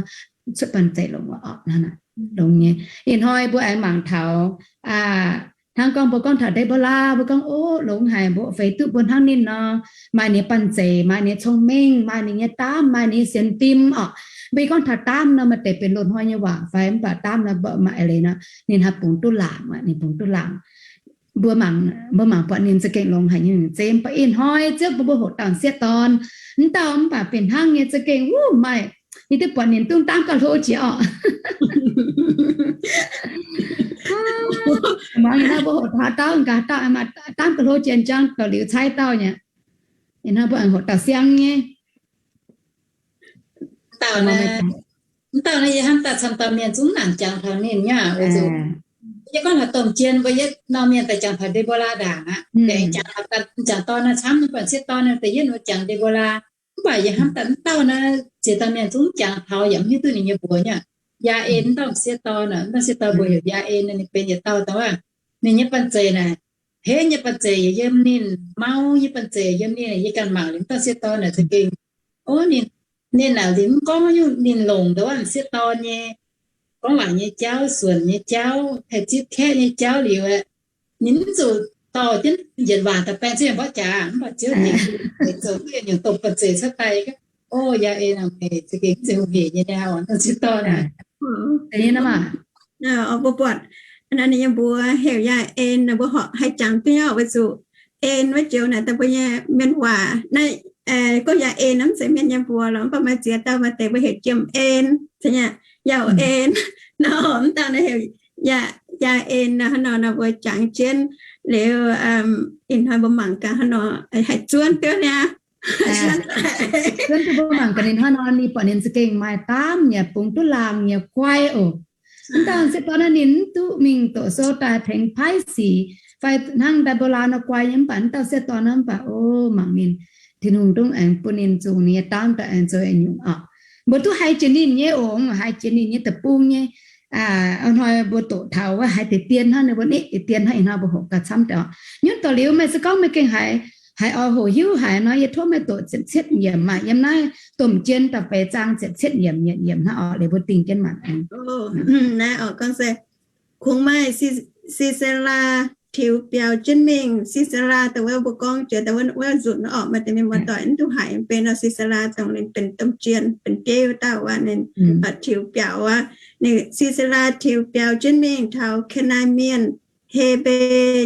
cuotv banh zeic longc wuov oc. Hnangv naaic longx nyei. Ih hnoi mbuo aengx mangc taux, aa, Hnangv gorngv mbuo gorngv taux Nde^mbo^laa, mbuo gorngv, o, longx haic, mbuo feix duqv mbuo hnangv ninh nor, maaih ninh nyei banh zeic, maaih ninh nyei cong-mengh, maaih ninh nyei daamv, maaih ninh nyei sien fim orqc. Mbuo gorngv taux daamv nor, maaih deix benx loz-hnoi nyei waac fai, mv baac daamv nor mbuo maaih eix leiz nor, ninh haih bungx duqv laangc, ninh bungx duqv laangc. Mbuo mangc, mbuo mangc buatc ninh za'gengh longx haic nyei zeix, mv baac ih hnoi ziouc mbuo mbuo hoqc dauh sieqv dorn, mv dauh mv baac fih hnangv nyei za'gengh wuov maaih, yie duqv buatc ninh dungx daamv gauh hlo jiex orqc. Mangc ih hnoi mbuo hoqc taux dauh gaax, dauh maaih daamv gauh hlo jiex, njang gauh liuz caaiv dauh nyei. Ih hnoi mbuo aengx hoqc dauh siang nyei. Mv dauh naaiv yie hnamv daaih camv dauh mienh zungv nangc jangx taux ninh nyei. Yie gorngv taux domh jien mbuo yietv norm mienh daaih jangx taux Nde^mbo^laa ndaangc aqv. Aengx jangx taux jangx dorn naaiv camv nyei, buatc sieqv dorn naaiv da'yietv mbuo jangx Nde^mbo^laa. Mv baac yie hnamv daaih mv dauh naaiv ziex dauh mienh zungv jangx taux yaac mv hiuv duqv ninh nyei mbuox nyei. Yaa^en, mv dauh sieqv dorn, mv dauh sieqv dorn mbuo heuc Yaa^en, ninh benx yietc dauh dongh waac, ninh nyei banh zeic naaic, hnangv nyei banh zeic yaac yiem ninh, mau nyei banh zeic yiem ninh. Yie ganh mangc liuz mv dauh sieqv dorn naaic za'gengh, o, ninh, ninh naaic liuz mv gorngv nyungc ninh longc dongh waac sieqv dorn nyei gorngv waac nyei jauv, suonc nyei jauv, haih zipv kaeqv nyei jauv liuz aeqv, ninh mv zuqc dorh jienv yietc waac daaih baeng cuotv yiem mborqv jaax, mv baac ziouc dingc zoux duqv yietc nyungc domh banh zeic cuotv daaih. O, Yaa^en, meih za'gengh zeiz hungh heic nyei niaa, oix dongh sieqv dorn naaic. Mbuo buatc ninh nyei mbuox heuc Yaa^en, mbuo horpc haih jangx duqv nyei, weic zuqc en wuov joux naaic daaih mbuo nyei mienh waac naaiv, gorngv Yaa^en mv zeiz mienh nyei mbuox lorqc, mv baac maaih ziex dauh maaih deix mbuo heuc Jiem En, Yauh En, nor mv dauh naaiv heuc Yaa^en nor, hnangv nor nor mbuo jangx jienv liuz, ih hnoi mbuo mangc gaax hnangv nor haih zuonv duqv niaa. Zuonv duqv mbuo mangc gaax ninh hnangv nor, ninh buatc ninh za'gengh maaih daamv yaac bungx duqv laangc yaac guai oc. Mv dauh sieqv dorn naaiv ninh mv duqv mingh doqc sou daaih tengx paaiv sic fai hnangv Nde^mbo^laa nor guai nyei, mv baac mv dauh sieqv dorn naaiv mv baac, o, mangc ninh, Tin-Hungh dungv aengx bun ninh zungh ninh nyei daamv daaih aengx zoux yietc nyungc oc. Mbuo duqv haiz jiex ninh nyei oc, haiz jiex ninh nyei deic-bung nyei. Hnoi mbuo doqc taux wuov haiz deix dien hnangv, ninh mbuo niv deix dien hnangv. Ih hnoi mbuo hoqc gauh camv deix oc. Nyunv doqc liuz meih se gorngv meih gengh haiz, haiz oix hoqc hiuv haic nor, yie tov meih doqc ziepc cietv yiemc maah, yiem naaiv Domh Jien da'feix zaang ziepc cietv yiemc yietc yiemc hnangv oc, liuz mbuo dingh jienv mangc. Naaiv oc, gorngv se kungx maaih Sisera tiux biaux jienv mingh. Sisera dongh wuov mbuo gorngv jiex dongh wuov nzunc oc, maaih deix mienh muoz-doic mv duqv haiz benx nor, Sisera dongh ninh benx domh jien, benx bieiv wuov dauh aqv. Ninh tiux biaux aqv. Ninh, Sisera tiux biaux jienv mingh taux Kanaani Mienh Hebe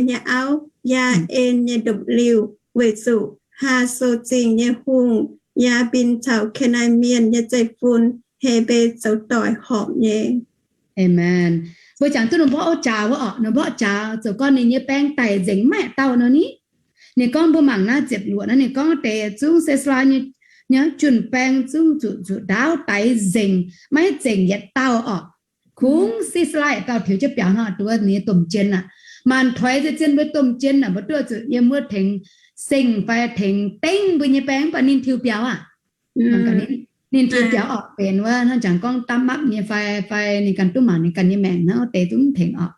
nyei auv, Yaa^en nyei ndopv-liuh, weic zuqc Haso Zingh nyei hungh, Yaa^mbin caux Kanaani Mienh nyei zeiv-fun, Hebe, zoux doic horpc nyei. Aamen. Mbuo jangx duqv ninh mborqv jaax wuov orqc, ninh mborqv jaax zoux gorn ninh nyei baeng daic nzengc maiv dauh nor ni. Ninh gorngv mbuo mangc naaiv ziepc luoqc naaiv, ninh gorngv deix zungv Sisera nyei, nyei jun-baeng zungv zuqc, zuqc ndaauv daix nzengc, maiv zengc yietc dauh orqc. Kungx Sisera yietc dauh tiux jienv biaux hnangv, duqv ninh nyei domh jien aqv. Maanc toix se zien mbuo domh jien aqv, mbuo duqv zuqc yiem wuov tengx seng fai tengx dengv mbuo nyei baeng, mv baac ninh tiux biaux aqv. Ninh tiux biaux orqc, benx wuov hnangv jangx gorngv dapv mapv nyei fai, fai ninh ganh duqv mangc ninh ganh nyei maengc hnangv, deix duqv mv tengx orqc.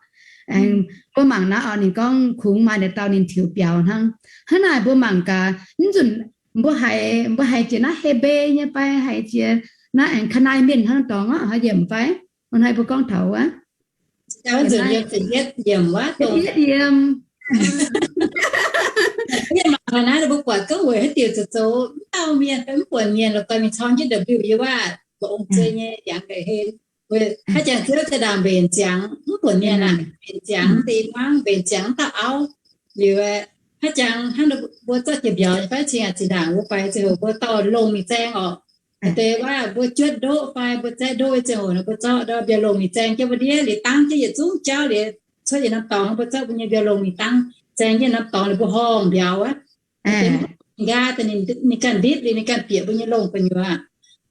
Aengx mbuo mangc naaiv orqc, ninh gorngv kungx maaih yietc dauh ninh tiux biaux hnangv. Hnangv naaic mbuo mangc gaax, mv nzunc mbuo haiz, mbuo haiz jiex naaiv Hebe nyei fai haiz jiex naaiv aengx Kanaani Mienh hnangv dorngx orqc, haaix yiemc fai? Hnangv naaiv mbuo gorngv taux wuov, yietv yiem, mbuo buatc gorngv weic haaix diuc zoux, zoux mv dauh mienh fai mv buonc mienh lorqc, mingh corng jienv ndopv-liuh yiem wuov, mbuo ong-zei nyei yangh ga'hlen. Haaix jangx Ziouv za'ndaangc mbenc ziangx mv buonc mienh aqv, mbenc ziangx deix muangv, mbenc ziangx mv dauh auv. Liuz, haaix jangx hnangv mbuo zorqv jiex mbiauz fai cingx aqv, zinh ndaangc mbuo faix ziangh hoc mbuo dorh longh mingh zaeng orqc. Deix waac mbuo juotv ndoqv fai mbuo zaeqv ndoqv ziangh hoc nor, mbuo zorqv ndau mbiauz-longh mingh zaeng jienv mbuo ndiev liuz dangv jienv yietc zungv jauv liuz cuotv yietc norm dorngx, mbuo zorqv mbuo nyei mbiauz-longh mingh dangv zaeng jienv norm dorngx liuz mbuo horngh mbiauz aqv. Deix mv gaatv daaih ninh ganh nditv liuz ninh ganh bieqc mbuo nyei longh gu'nyuoz.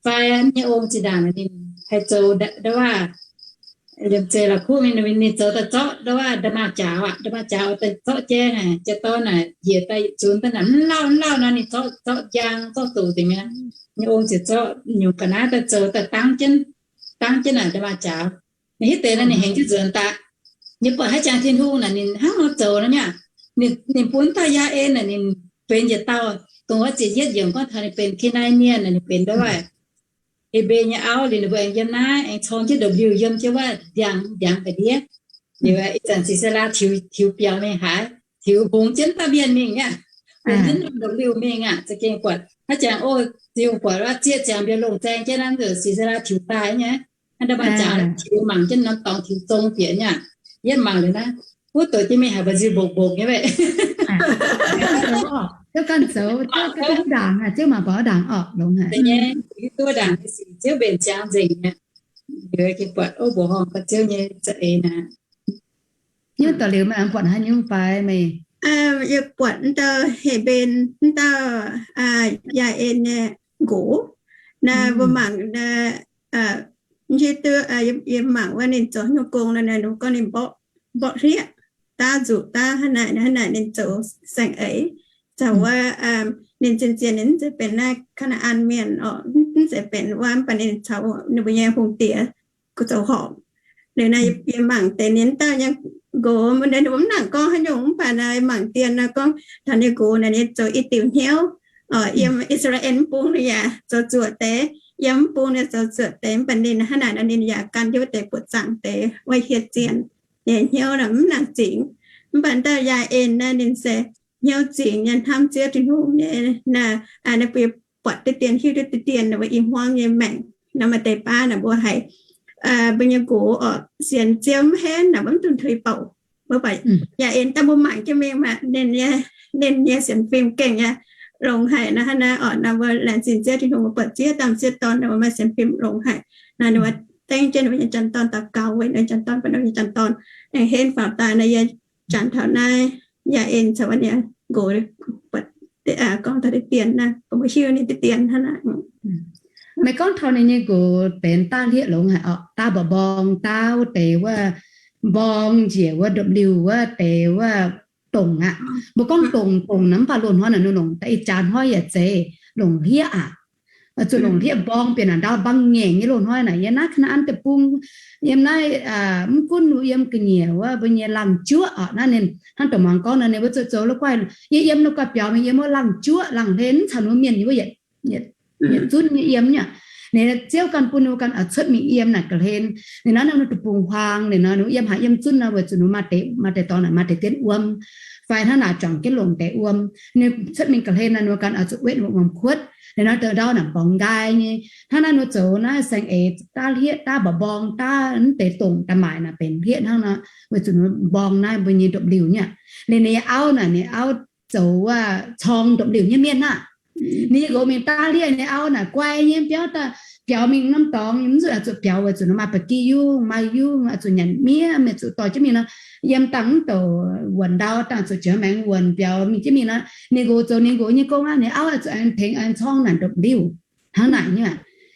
Fai nyei ong zinh ndaangc ninh haih zoux ndau waac, liemh zeih la'kuqv ninh zoux daaih zorqv ndau waac nda'maah jaaux aqv, nda'maah jaaux daaih zorqv jai naaic, jai dorn naaic njiec daaih yietc zunx daaih naaic mv lauh mv lauh nor ninh zorqv, zorqv njang zorqv doqc dingc mi'aqv. Nyei ong ziouc zorqv nyungc ga'naaiv daaih zoux daaih dangv jienv, dangv jienv naaic nda'maah jaaux. Ninh hiuv deix nor ninh hengx jienv nzuonx daaih. Ninh buatc haaix jangx Tin-Hungh naaic ninh hnangv nor zoux nor nyei. Ninh, ninh bun dauh Yaa^en naaic ninh benx yietc dauh, dongh wuov ziepc yietv yiemc gorngv taux ninh benx Kanaani Mienh naaic, ninh benx ndau waac He^mbe nyei auv liuz ninh mbuo aengx yiem naaiv aengx corng jienv ndopv-liuh yiem jienv wuov ndiangx, ndiangx ga'ndiev. Liuz ih zanc Sisera tiux, tiux biaux mingh haaix, tiux hungx jienv daaih mienh mingh aqv, hungx jienv norm ndopv-liuh mingh aqv. Za'gengh buatc haaix jangx, o, ziux buatc wuov zieqv ziangx mbiauz longh zaeng jienv naaiv nzunc Sisera tiux daaih nyei. Hnangv ndau maaih jangx tiux mangc jienv norm dorngx tiux zong bieqc nyei aqv. Yie mangc liuz naaiv, wuov doqc jienv mingh haic, mba'nziu mbongx mbongx nyei mbeqc. Ziouv ganh zoux, Ziouv ganh ndaangc, Ziouv mangc buatc ndaangc orqc, longx haic. Duqv ndaangc sic, Ziouv mbenc ziangx nzengc nyei. Liuz gengh buatc, o, mbuoqc horngh gau Ziouv nyei za'eix naaic. Nyungc da'liuz meih buatc haaix nyungc fai meih? Yie buatc wuov dauh Hepc^mben, wuov dauh Yaa^en nyei nqox. Naaiv mbuo mangc, yie mangc wuov ninh zoux nyungc gong nor, ninh gorngv ninh mborqv, mborqv hlieqv, daav nzuqc daav hnangv naaic, hnangv naaic ninh zoux saeng-eix. Caux wuov ninh zien-zien ninh mv zeiz benx naaiv Kaa^naa^an Mienh oc, mv zeiz benx wuov, mv baac ninh caux ninh mbuo nyei hungh diex zoux horpc. Liuz naaiv yie mangc deix ninh dauh nyei nqox, mv nangc gorngv haaix nyungc, mv baac naaiv mangc dien nor gorngv taux ninh nqox naaic ninh zoux i diuc hnyouv, yiem I^saa^laa^en mv bung ninh yaac zoux zuoqc deix, yiem mv bung ninh zoux zuoqc deix, mv baac ninh hnangv naaic nor ninh yaac gan jienv wuov deix buoqc zaangc deix wuov hieh zienh nyei hnyouv mv nangc zingx. Mv baac dauh Yaa^en naaiv ninh se hnyouv zingx nyei, hnamv Ziouv Tin-Hungh nyei. Naaiv mbuo buatc diqv dien, hiuv duqv diqv dien, ninh mbuo i hmuangv nyei maengc nor, maaih deix baav naaic mbuo haiz mbuo nyei nqox oc, sienx Ziouv mv henv naaic mbuo mv dungx tuix bouc. Mbuo buatc Yaa^en daaih mbuo mangc jienv mingh maah, ninh nyei sienx fim gengh nyei longx haic nor. Hnangv naaiv oc, nor mbuo laengz zingh Ziouv Tin-Hungh, mbuo buatc ziex dauh m'sieqv dorn nor mbuo maaih sienx fim longx haic. Naaiv ninh mbuo dengv jienv ninh mbuo nyei janx-dorn daux gaux, weic ninh janx-dorn, bun ninh nyei janx-dorn aengx henv faaux daaih. Naaiv yie janx taux naaiv Yaa^en caux wuov ninh nqox buatc, gorngv taux diqv dien naaiv, bun mbuo hiuv ninh diqv dien hnangv naaic. Meih gorngv taux ninh nyei nqox benx daav hlieqv longx haic orqc, daav mba'mborng, daav wuov deix wuov mborng njiec wuov ndopv-liuh wuov deix wuov dongc aqv. Mbuo gorngv dongc, dongc naaiv mv baac loz-hnoi naaic ninh longc daaih ih jaax hnoi yaac zeiz longc hlieqv aqv. Zuqc longc hlieqv mborng bieqc naaic ndau mbaang ngaengc nyei loz-hnoi naaic. Yiem naaiv Kaa^naa^an Deic-Bung, yiem naaiv, mv gunv yiem ga'nyiec wuov mbuo nyei laangh juoqv oc, naaiv ninh hnangv dongh muangx gorngv nor, ninh mbuo zoux zoux lo guaih, yie yiem lo guaih biaux mingh yiem wuov laangh juoqv, laangh hlen, mv caux ninh mbuo mienh wuov yietc zunv nyei yiem nyei. Ninh Ziouv ganh bun ninh mbuo ganh oix cuotv mingh yiem naaic ga'hlen. Ninh nor ninh deic-bung huaang, ninh nor ninh yiem haaix yiem zunv nor, weic zuqc ninh maaih deix, maaih deix dorngx naaic maaih deix dienv wuom, fai hnangv naaic juangc jienv longc deix wuom. Ninh cuotv mingh ga'hlen nor, ninh mbuo ganh oix zuqc wetv wuom-kuotv. Ninh nor deix ndau naaic mborngx nqaai nyei. Hnangv naaiv ninh zoux naaiv saeng-eix daav hlieqv, daav mba'mborng, daav mv deix dongc daaih maaic naaic benx hlieqv hnangv nor, weic zuqc ninh mborng naaiv mbuo nyei ndopv-liuh nyei. Ninh, ninh nyei auv naaic, ninh auv zoux wuov corng ndopv-liuh nyei mienh aqv. Ninh nyei nqox mingh daav hlieqv, ninh auv naaic guai nyei biauv daaih biaux mingh norm dorngx, mv zuqc, zuqc biaux weic zuqc maaih ba'gi yungh, maaih yungh, zuqc nyanc miev, mienh zuqc dorh jienv mingh nor, yiem dangh mv douc wuonc ndau, dangh zuqc jiex maengx wuonc biaux mingh jienv mingh nor, ninh nqox zoux ninh nqox nyei gong aqv. Ninh auv zuqc aengx tengx aengx corng naaic ndopv-liuh hnangv naaic nyei.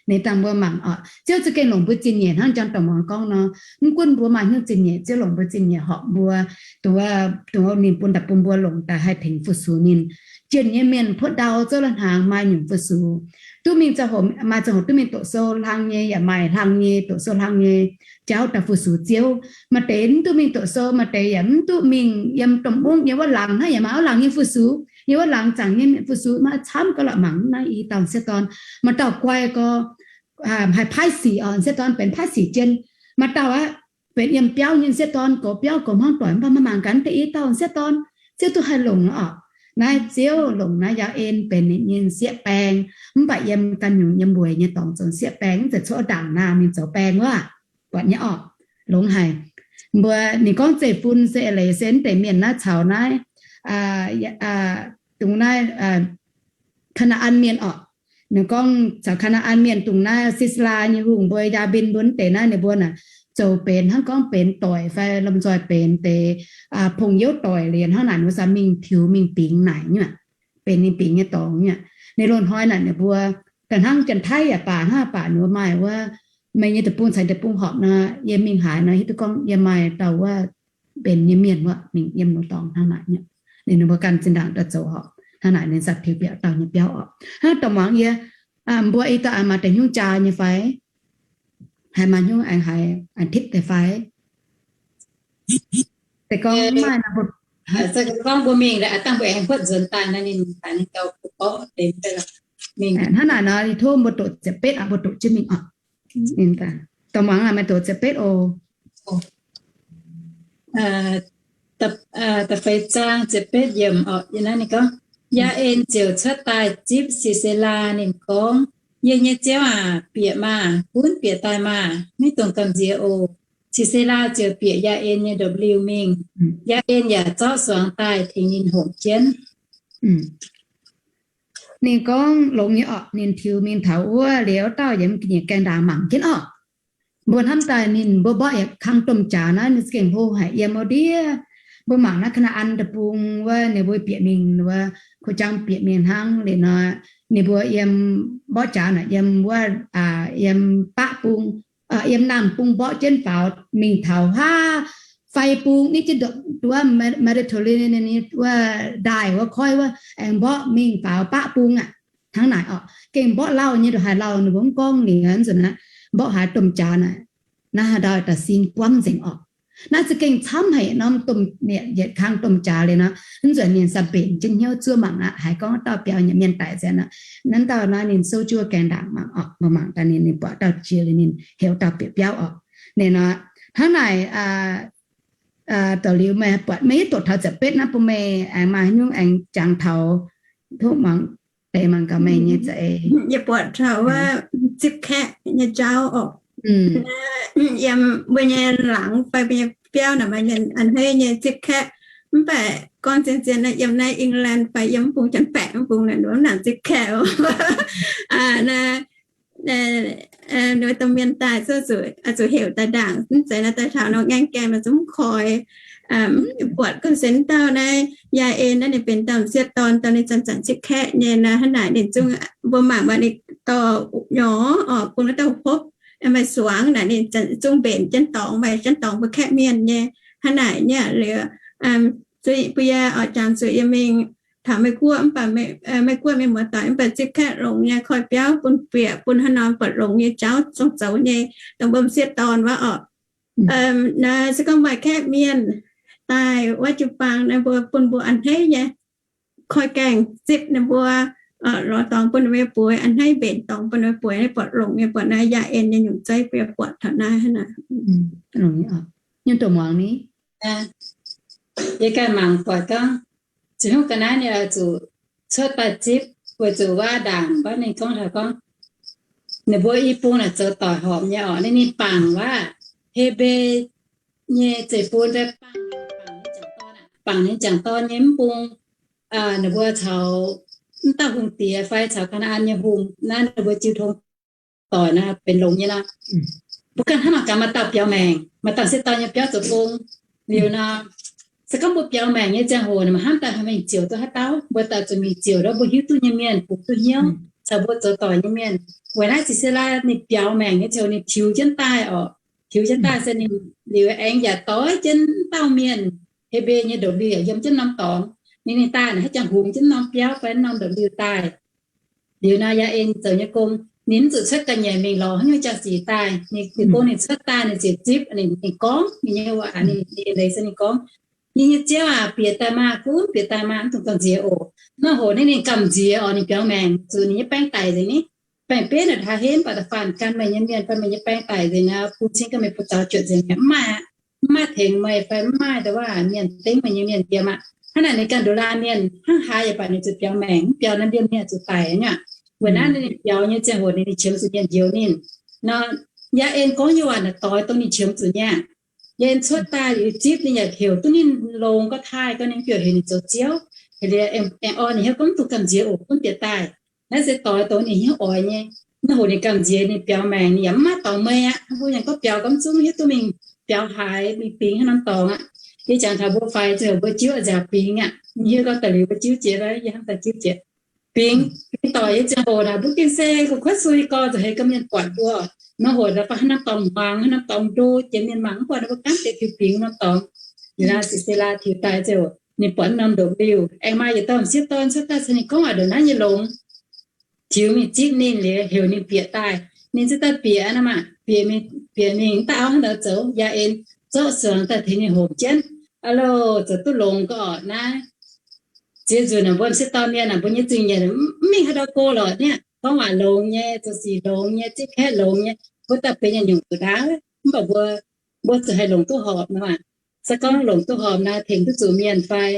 Ninh dangh mbuo mangc oc, Ziouv za'gengh longc mbuo zingh nyeic hnangv jang dongh muangx gorngv nor. Mv gunv mbuo maaih hnyouv zingh nyeic, Ziouv longc mbuo zingh nyeic horpc mbuo, duqv, duqv ninh bun daaih bun mbuo longc daaih haih tengx fu-sux ninh. Jienh nyei mienh puoqv ndau zouv la'hnaangx maaih nyungc fu-sux. Duqv mingh ziangh hoc, maaih ziangh hoc duqv mingh doqc sou hlang nyei, yaac maaih hlang nyei, doqc sou hlang nyei jauv daaih fu-sux Ziouv. Maaih deix mv duqv mingh doqc sou, maaih deix yaac mv duqv mingh yiem domh mungv, yiem wuov laangz hnangv yaac maaih wuov laangz nyei fu-sux, yiem wuov laangz zaangc nyei fu-sux. Maaih camv gauh la'mangc naaiv i dauh m'sieqv dorn. Maaih dauh guai gauh haih paaiv sic oc, m'sieqv dorn benx paaiv sic jien. Maaih dauh aqv, benx yiem biauv nyei m'sieqv dorn, goux biauv goux hmuangv doic, mv baac maaih mangc gaax deix i dauh m'sieqv dorn, Ziouv duqv haih longc oc. Naaiv Ziouv longc naaiv Yaa^en benx ninh nyei m'sieqv baeng, mv baac yiem ganh nyungc yiem weic nyei dorngx zoux m'sieqv baeng, mv zeiz cuotv ndaangc naaiv mingh zoux baeng wuov. Buatc nyei orqc, longx haic. Mbuo ninh gorngv zeiv-fun se eix leiz se mv deix mienh naaiv caux naaiv, dongh naaiv Kaa^naa^an Mienh orqc. Ninh gorngv caux Kaa^naa^an Mienh dongh naaiv Sislaa nyei hungh mbuo, Yaabin mbuo mv deix naaiv, ninh mbuo naaic zoux benx hnangv gorngv benx doic fai lomh nzoih benx deix pong youv doic liuz hnangv naaic, ninh mbuo sa mingh tiux mingh bingx naaic nyei, benx ninh bingx nyei dorngx nyei. Ninh loz-hnoi naaic ninh mbuo ga'hnangv Janx-Taiv yaac baac hnangv baac ninh mbuo maaih wuov, meih nyei deic-bung caux deic-bung horpc nor, yie mingh haaix nor hiuv duqv gorngv yie maaih dauh wuov benx nyei mienh wuov mingh yiem ninh dorngx hnangv naaic nyei. Ninh, ninh mbuo ganh zinh ndaangc daaih zoux horpc hnangv naaic, ninh za'gengh tiux bieqc dauh nyei biauv orqc. Hnangv dongh muangx yie, mbuo i dauh maaih deix hnyouv jaa nyei fai? Haiz maaih hnyouv aengx haiz, aengx tipv deix fai? Deix gorngv maaih nor, gorngv mbuo mingh daaih, dangh mbuo aengx huotv nzuonx daaih nor, ninh daaih ninh gauh gorngv deix mingh. Hnangv naaic nor, tov mbuo doqc ziepc betv aqv, mbuo doqc jienv mingh oc. Dongh muangx meih doqc ziepc betv oc. da'feix zaang ziepc betv yiemc oc, naaiv ninh gorngv, Yaa^en ziouc cuotv daaih zipv Si^se^laa. Ninh gorngv, Yie nyei ziouv aac, bieqc maah! Gunv bieqc daaih maah! Maiv dungx gamh nziex oc. Si^se^laa ziouc bieqc Yaa^en nyei ndopv-liuh mingh. Yaa^en yaac zorqv suangx daaih tengx ninh homc jienv. Ninh gorngv longx nyei orqc, ninh tiux mingh taux wuov liuz, dauh yiem ga'nyiec gaengh ndaangc mangc jienv orqc. Mbuo hnamv daaih ninh mbuo mborqv yietc kang domh jaax naaiv, ninh za'gengh hlo haic, yiem wuov ndiev. Mbuo mangc naaiv Kaa^naa^an Deic-Bung wuov, ninh mbuo bieqc mingh wuov, kuv jangv bieqc mingh hnangv. Liuz nor, ninh mbuo yiem mborqv jaax naaic, yiem wuov, yiem baqv bung, yiem naamh bung mborqv jienv faaux mingh taux haav fai bung, ninh jienv nduov Mediterranean wuov ndaaih wuov koiv wuov, aengx mborqv mingh faaux baqv bung aqv. Hnangv naaic orqc, gengh mborqv lauh nyei, ndongc haaix lauh ninh mbuo mv gorngv liuz nzunc aqv, mborqv haaix domh jaax naaic, naaiv haaix dauh da'sin buangv nzengc orqc. Naaiv za'gengh camv haic norm domh, yietc kang domh jaax liuz nor, nzunc ninh sa mbenc jienv hnyouv zuov mangc aqv, haiz gorngv dauh biaux nyei mienh daic nzengc aqv. Naaiv dauh naaiv ninh souv juov gaengh ndaangc mangc orqc, mbuo mangc daaih ninh, ninh buatc dauh jiex liuz ninh heuc dauh bieqc biauv orqc. Ninh nor, hnangv naaic, dorh liuz meih buatc, meih yietv doqc taux ziepc betv naaiv bun meih aengx maaih haaix nyungc aengx jangx taux duqv mangc, deix mangc gaax meih nyei za'eix. Yie buatc taux wuov zipv kaeqv nyei jauv orqc. Yiem mbuo nyei laangz fai mbuo nyei biauv naaic maaih mienh a'hneiv nyei zipv kaeqv. Mv baac gorngv zien-zien naaiv, yiem naaiv England fai yiem mv bung Janx-Baeqc mv bung naaic, mv nangc zipv kaeqv oc. Ninh mbuo domh mienh daaih zuqc, zuqc heuc daaih ndaangc, mv zeiz naaiv daaih taux nor ngaengv gaengh nor zungv mv koi. Mv buatc gorngv se dauh naaiv Yaa^en naaiv ninh benx dauh m'sieqv dorn, dauh ninh zanc-zanc zipv kaeqv nyei naaiv. Hnangv naaic ninh zungv, mbuo mangc maaih ninh dorh nyorx orqc, bun naaiv dauh hopv, maaih suangx naaic ninh zungv mbenc jienv dorngx, maaih jienv dorngx mbuo kaeqv mienh nyei. Hnangv naaic nyei liuz, bun yie oix jangx zuqc yie mingh taux Meiv Guoqv, mv baac Meiv Guoqv mienh muoz-doic mv baac zipv kaeqv longx nyei, koi biauv bun bieqc, bun haaix norm buatc longx nyei jauv zungv zoux nyei, dongh mbuo m'sieqv dorn wuov orqc. Naaiv se gorngv maaih kaeqv mienh daaih wuov jiu-baang naaiv, mbuo bun mbuo a'hneiv nyei, koi gaengh zipv ninh mbuo, lorz dorngx bun ninh mbuo bueix, a'hneiv mbenc dorngx bun ninh mbuo bueix, naaiv buatc longx nyei, buatc naaiv Yaa^en nyei nyungc zeiv bun yie buatc taux naaiv hnangv naaic. Nyungc doqc muangx ni. Yie ganh mangc buatc gorngv, ziouc hnyouv ga'naaiv ninh oix zuqc cuotv daaih zipv, weic zuqc wuov ndaangc gorngv, ninh gorngv taux gorngv, ninh mbuo i bung naaic zoux doic horpc nyei orqc. Ninh, ninh bangc wuov He^mbe nyei zeiv-fun fai bangc, bangc ninh jangc dorn nyei mv bung, ninh mbuo caux mv dauh hungh diex fai caux Kaa^naa^an nyei hungh naaiv ninh mbuo jiu tong doic naaiv benx longx nyei nor. Mbuo ganh hnamv mangc gaax, maaih dauh biaux maengc, maaih dauh m'sieqv dorn nyei biauv zoux gong liuz nor, se gorngv mbuo biaux maengc nyei ziangh hoc, ninh mbuo hnamv daaih haih mingh ziouc duqv haaix dauh, mbuo daaih zuqc mingh ziouc ndortv mbuo hiuv duqv nyei mienh, bungx duqv hnyouv caux mbuo zoux doic nyei mienh. Weic naaiv Sisera ninh biaux maengc nyei ziouc ninh tiux jienv daaih orqc. Tiux jienv daaih se ninh liuz aengx yaac doix jienv mv dauh mienh, He^mbe nyei ndopv-liuh yaac yiem jienv norm dorngx. Ninh, ninh daaih naaic haaix jangx hungx jienv norm biauv fai norm ndopv-liuh daaih. Liuz nor Yaa^en zoux nyei gong, ninh mv zuqc cuotv ga'nyiec mingh lorz haaix nyungc jaa-sic daaih. Ninh, ninh gong ninh cuotv daaih, ninh ziouc zipv, ninh, ninh gorngv ninh nyei waac, ninh, ninh leiz se ninh gorngv, Yie nyei ziouv aac, bieqc daaih maah! Gunv bieqc daaih maah! Mv dungx gamh nziex oc. Naaiv hoc ninh, ninh gamh nziex oc, ninh biaux maengc zuqc ninh nyei baeng daic nzengc ni. Baeng-bieiv naaic hlaax hemv baac da'faanh gan meih nyei mienh fai meih nyei baeng daic nzengc nor, bun cing gan meih bun zaux juotc nzengc mi'aqv. Mv maaih, mv maaih tengx meih fai mv maaih da'waac mienh dengv meih nyei mienh yiem aqv. Hnangv naaic ninh ganh nduqc laanh mienh hnangv haaix yaac baac ninh zuqc biaux maengc, mv biaux naaiv liemh ninh zuqc daic aqv. Weic naaiv ninh biaux nyei ziangh hoc ninh, ninh qiemx zuqc mienh njoux ninh. Nor, Yaa^en gorngv nyei waac naaic doix dongh ninh qiemx zuqc nyei aqv. Yaa^en cuotv daaih liuz zipv ninh yaac heuc duqv ninh longx gau, taaih gau, ninh biouv heuc ninh zoux ziouv. Heuc liuz aengx orn ninh hnyouv gorngv, Mv dungx gamh nziex oc, gunv bieqc daaih. Naaiv se doix dongh ninh hnyouv oix nyei. Naaiv hoc ninh gamh nziex, ninh biaux maengc, ninh yaac mv maaih dorngx meih aqv. Mbuo yaac gorngv biaux gorngv zungv hiuv duqv mingh biaux haaix, mingh bingx haaix norm dorngx aqv. Yie jangx taux mbuo faix ziouc mbuo jiuv a'nziaauc bingx aqv. Ninh hiuv gau daaih liuz mbuo jiuv jiex fai, yie hnamv daaih jiuv jiex. Bingx, bingx doic nyei ziangh hoc naaic, mbuo gengh se kuv kuotv sui gau, zuqc heix gau mienh buatc mbuo. Naaiv hoc naaic baac haaix norm dorngx hmuangx, haaix norm dorngx ndo jiex mienh mangc mv buatc, mbuo gaanv deix tiux bingx norm dorngx. Liuz naaiv Sisera tiux daaih ziouc ninh buatc norm ndopv-liuh, aengx maaih yietc dauh m'sieqv dorn cuotv daaih caux ninh gorngv waac ndongc naaiv nyei longx. Tiux mingh zipv ninh liuz heuc ninh bieqc daaih. Ninh ziouc daaih bieqc nor maah, bieqc mingh, bieqc mingh daaih auv hnangv naaiv zoux, Yaa^en zorqv suangx daaih tengx ninh homc jienv. Aa loh, zoux duqv longx gau orqc naaiv. Ziex nzunc naaic mbuo m'sieqv dorn mienh naaic, mbuo nyei zingh nyeic mv mingh haaix ndau go lorqc niaa. Gorngv waac longx nyei, zoux sic longx nyei, zipv kaeqv longx nyei, mbuo daaih benx yietc nyungc gu'nguaaz, mv baac mbuo, mbuo zuqc haih longc duqv horpc nor maah. se gorngv longc duqv horpc naaic tengx duqv zuqc mienh fai.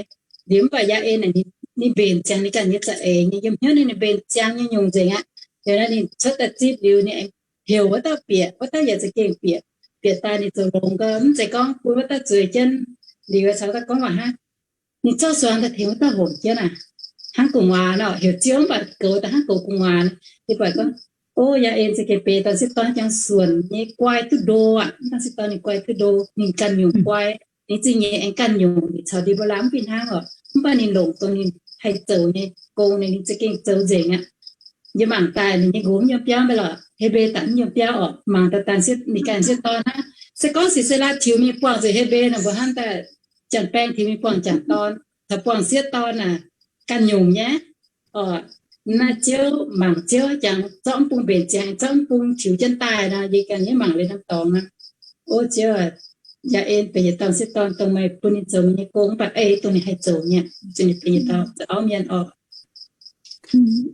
Liuz mv baac Yaa En naaic ninh mbenc ziangx ninh ganh nyei za'eix nyei, yiem hnyouv ninh mbenc ziangx nyei nyungc nzengc aqv. Liuz naaic ninh cuotv daaih zipv liuz ninh heuc wuov dauh bieqc, wuov dauh yaac za'gengh bieqc. Bieqc daaih ninh ziouc longx gau, mv zeiz gorngv bun wuov dauh zueiz jienv liuz caux dauh gorngv waac hnangv. Ninh zorqv suangx daaih tengx wuov dauh homc jienv aac, hnangv gu'nguaaz nor, heuc ziouv mv baac goux daaih hnangv goux gu'nguaaz. Yie buatc gorngv, o, Yaa En za'gengh benx dauh sieqv dorn jangx suonc nyei, guai duqv ndo aqv. Dauh sieqv dorn ninh guai duqv ndo, ninh ganh nyungc guai, ninh zingh nyeic aengx ganh nyungc, ninh caux ndie mbuo lamh mv fih hnangv oc. Mv baac ninh longc dongh ninh haih zoux nyei gong, ninh za'gengh zoux nzengc aqv. Yie mangc daaih ninh nyei nqox mv yiem biauv mv baac lorqc, Hebei daaih mv yiem biauv oc. Mangc daaih ninh ganh sieqv dorn hnangv. Se gorngv Sisera tiux mingh buangh zuqc Hebei nor, mbuo hnamv daaih janx-baeng tiux mingh buangh janx-dorn caux buangh sieqv dorn aac, ganh nyungc nyei. Oc, naaiv Ziouv mangc Ziouv jangx zorqv mv bung mbenc ziangx, zorqv mv bung tiux jienv daaih nor, yie ganh nyei mangc liuz norm dorngx nor. O Ziouv, Yaa En benx yietc dauh sieqv dorn dongh meih bun ninh zoux meih nyei gong mv baac ei dongh ninh haih zoux nyei, zuqc ninh benx yietc dauh za'auv mienh oc.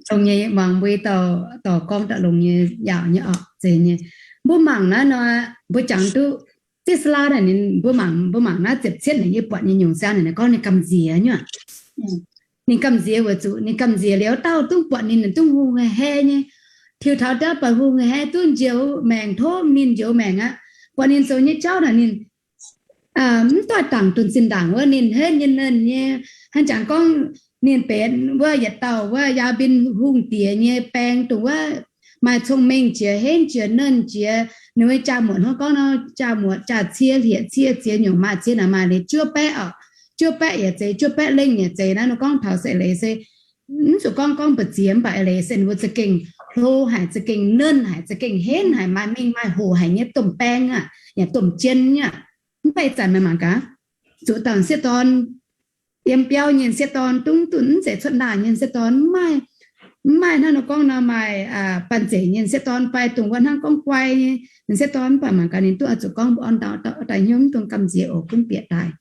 Dongh nyei muangx mbuo dauh dorh gorngv daaih longx nyei yaauc nyei oc, zeiz nyei. Mbuo mangc naaiv nor, mbuo jangx duqv Sisera naaic ninh, mbuo mangc, mbuo mangc naaiv ziepc cietv naaic yie buatc nyei nyungc siang naaic ninh gorngv ninh gamh nziex nyuoqc. Ninh gamh nziex weic zuqc ninh gamh nziex liuz dauh dungv buatc ninh, ninh dungv hungh haiz haiz nyei. Tiux taux ndau buatc hungh haiz haiz duqv njoux maengc, tov ninh njoux maengc aqv. Buatc ninh zoux nyei jauv naaic ninh mv doix dangc dunh zinh ndaangc wuov, ninh henv nyei, nernh nyei. Hnangv jangx gorngv ninh benx wuov yietc dauh wuov Yaa^mbin hungh diex nyei baeng, dongh wuov maaih cong-mengh jiex, henv jiex, nernh jiex. Ninh wuov jaa-muotc hnangv gorngv nor, jaa-muotc jaa-cie, hlieqv-cie, ziex nyungc, maaih cie naaic maaih liuz juov baeqv oc. Juov baeqv yaac zeiz, juov baeqv lengh yaac zeiz. Naaiv nor gorngv taux se leiz se mv zuqc gorngv gorngv mbu'ziex mv baac leiz se ninh mbuo za'gengh hlo haic, za'gengh nernh haic, za'gengh henv haic, maaih mengh maaih hoc haic nyei domh baeng aqv, yaac domh jien nyei aqv. Mv baac ih zanc meih mangc gaax, zuqc dauh sieqv dorn, yiem biauv nyei sieqv dorn, dungv dunh mv zeiz cuotv naaic nyei sieqv dorn, mv maaih, mv maaih hnangv nor gorngv nor maaih banh zeic nyei sieqv dorn fai dongh wuov hnangv gorngv guai nyei sieqv dorn, mv baac mangc gaax ninh duqv oix zuqc gorngv mbuo orn daaih hnyouv mv dungx gamh nziex oc, gunv bieqc daaih.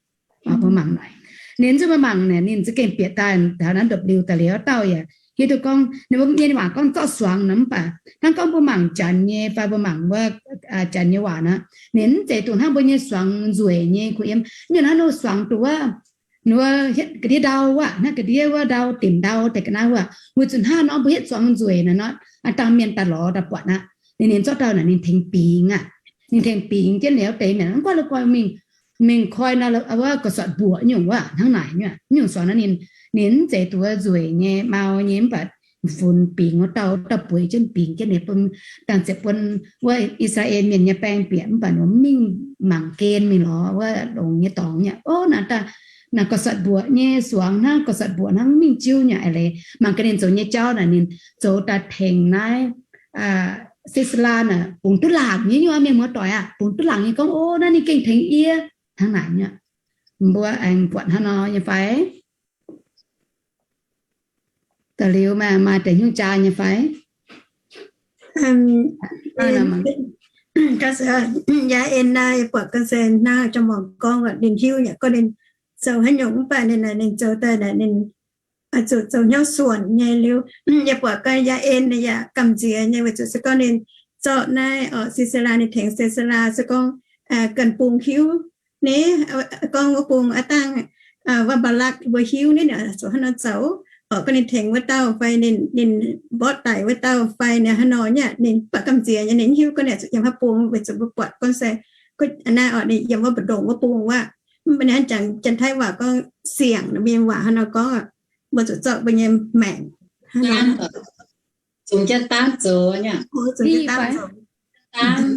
Mbuo mangc naaic, ninh zuqc mbuo mangc naaic ninh za'gengh bieqc daaih taux naaiv ndopv-liuh daaih liuz dauh yaac hiuv duqv gorngv ninh mbuo nyei waac gorngv zorqv suangx nor, mv baac hnangv gorngv mbuo mangc janx nyei fai mbuo mangc wuov janx nyei waac nor, ninh mv zeiz dongh hnangv mbuo nyei suangx nzueic nyei kuh yiem. Nyungc hnangv nor suangx dongh wuov, wuov hietv ga'ndiev ndau wuov, hnangv ga'ndiev wuov ndau, dimc ndau deix ga'naaiv wuov, weic zuqc hnangv nor mbuo hietv suangx nzueic naaic nor, dangh mienh daaih lorz daaih buatc aqv. Ninh, ninh zorqv dauh naaic ninh tengx bingx aqv. Ninh tengx bingx jienv liuz deix mienh mv guaix la'guaih mingh, mingh koi nor wuov ga'sortv mbuoqc nyungc wuov hnangv naaic nyungc, nyungc suangx nor ninh, ninh mv zeiz dongh wuov nzueic nyei, mau nyei, mv baac funx bingx wuov dauh, dauh bueix jienv bingx jienv ninh bun, dangh ziepc bun wuov I^saa^laa^en mienh nyei baeng bieqc, mv baac ninh mv mingh mangc gen mingh lorz wuov longx nyei dorngx nyei. O, naaic daaih naaic ga'sortv mbuoqc nyei suangx hnangv, ga'sortv mbuoqc hnangv, mv mingh jiuv nyei aqv. Leiz mangc gaax ninh zoux nyei jauv naaic, ninh zoux daaih tengx naaiv Sisera naaic bungx duqv laangc nyei nyuoqc, mienh muoz-doic aqv, bungx duqv laangc nyei gorngv, o, naaiv ninh gengh tengx yie hnangv naaic nyuoqc. Mbuo aengx buatc hnangv nor nyei fai? Da'liuz maaih, maaih deix hnyouv jaa nyei fai? Yaa En naaiv, yie buatc ga'naaiv se hnangv jang-muangz gorngv, ninh hiuv yaac gorngv ninh zoux haaix nyungc mv baac ninh, ninh zoux daaih naaic ninh zuqc zoux hnyouv suonc nyei liuz, yie buatc ga'naaiv Yaa En yaac gamh nziex nyei weic zuqc se gorngv ninh zorqv naaiv oc, Sisera, ninh tengx Sisera se gorngv ganh bung hiuv ni, gorngv wuov bung aav dangh Mbaa^lakc mbuo hiuv ni, zuqc hnangv nor zoux. Oc, gorngv ninh tengx wuov dauh fai ninh, ninh mborqv daic wuov dauh fai ninh hnangv nor nyei, ninh mv baac gamh nziex nyei, ninh hiuv gorngv ninh zuqc yiem haaix bung weic zuqc mbuo buatc gorngv se naaiv oc, ninh yiem wuov mbu'ndongx wuov bung wuov. Mv baac ninh hnangv jangx Janx-Taiv waac gorngv siangc, mienh waac hnangv nor gorngv, mbuo zuqc zorqv mbuo nyei maengc, zungx jienv daamv zoux, daamv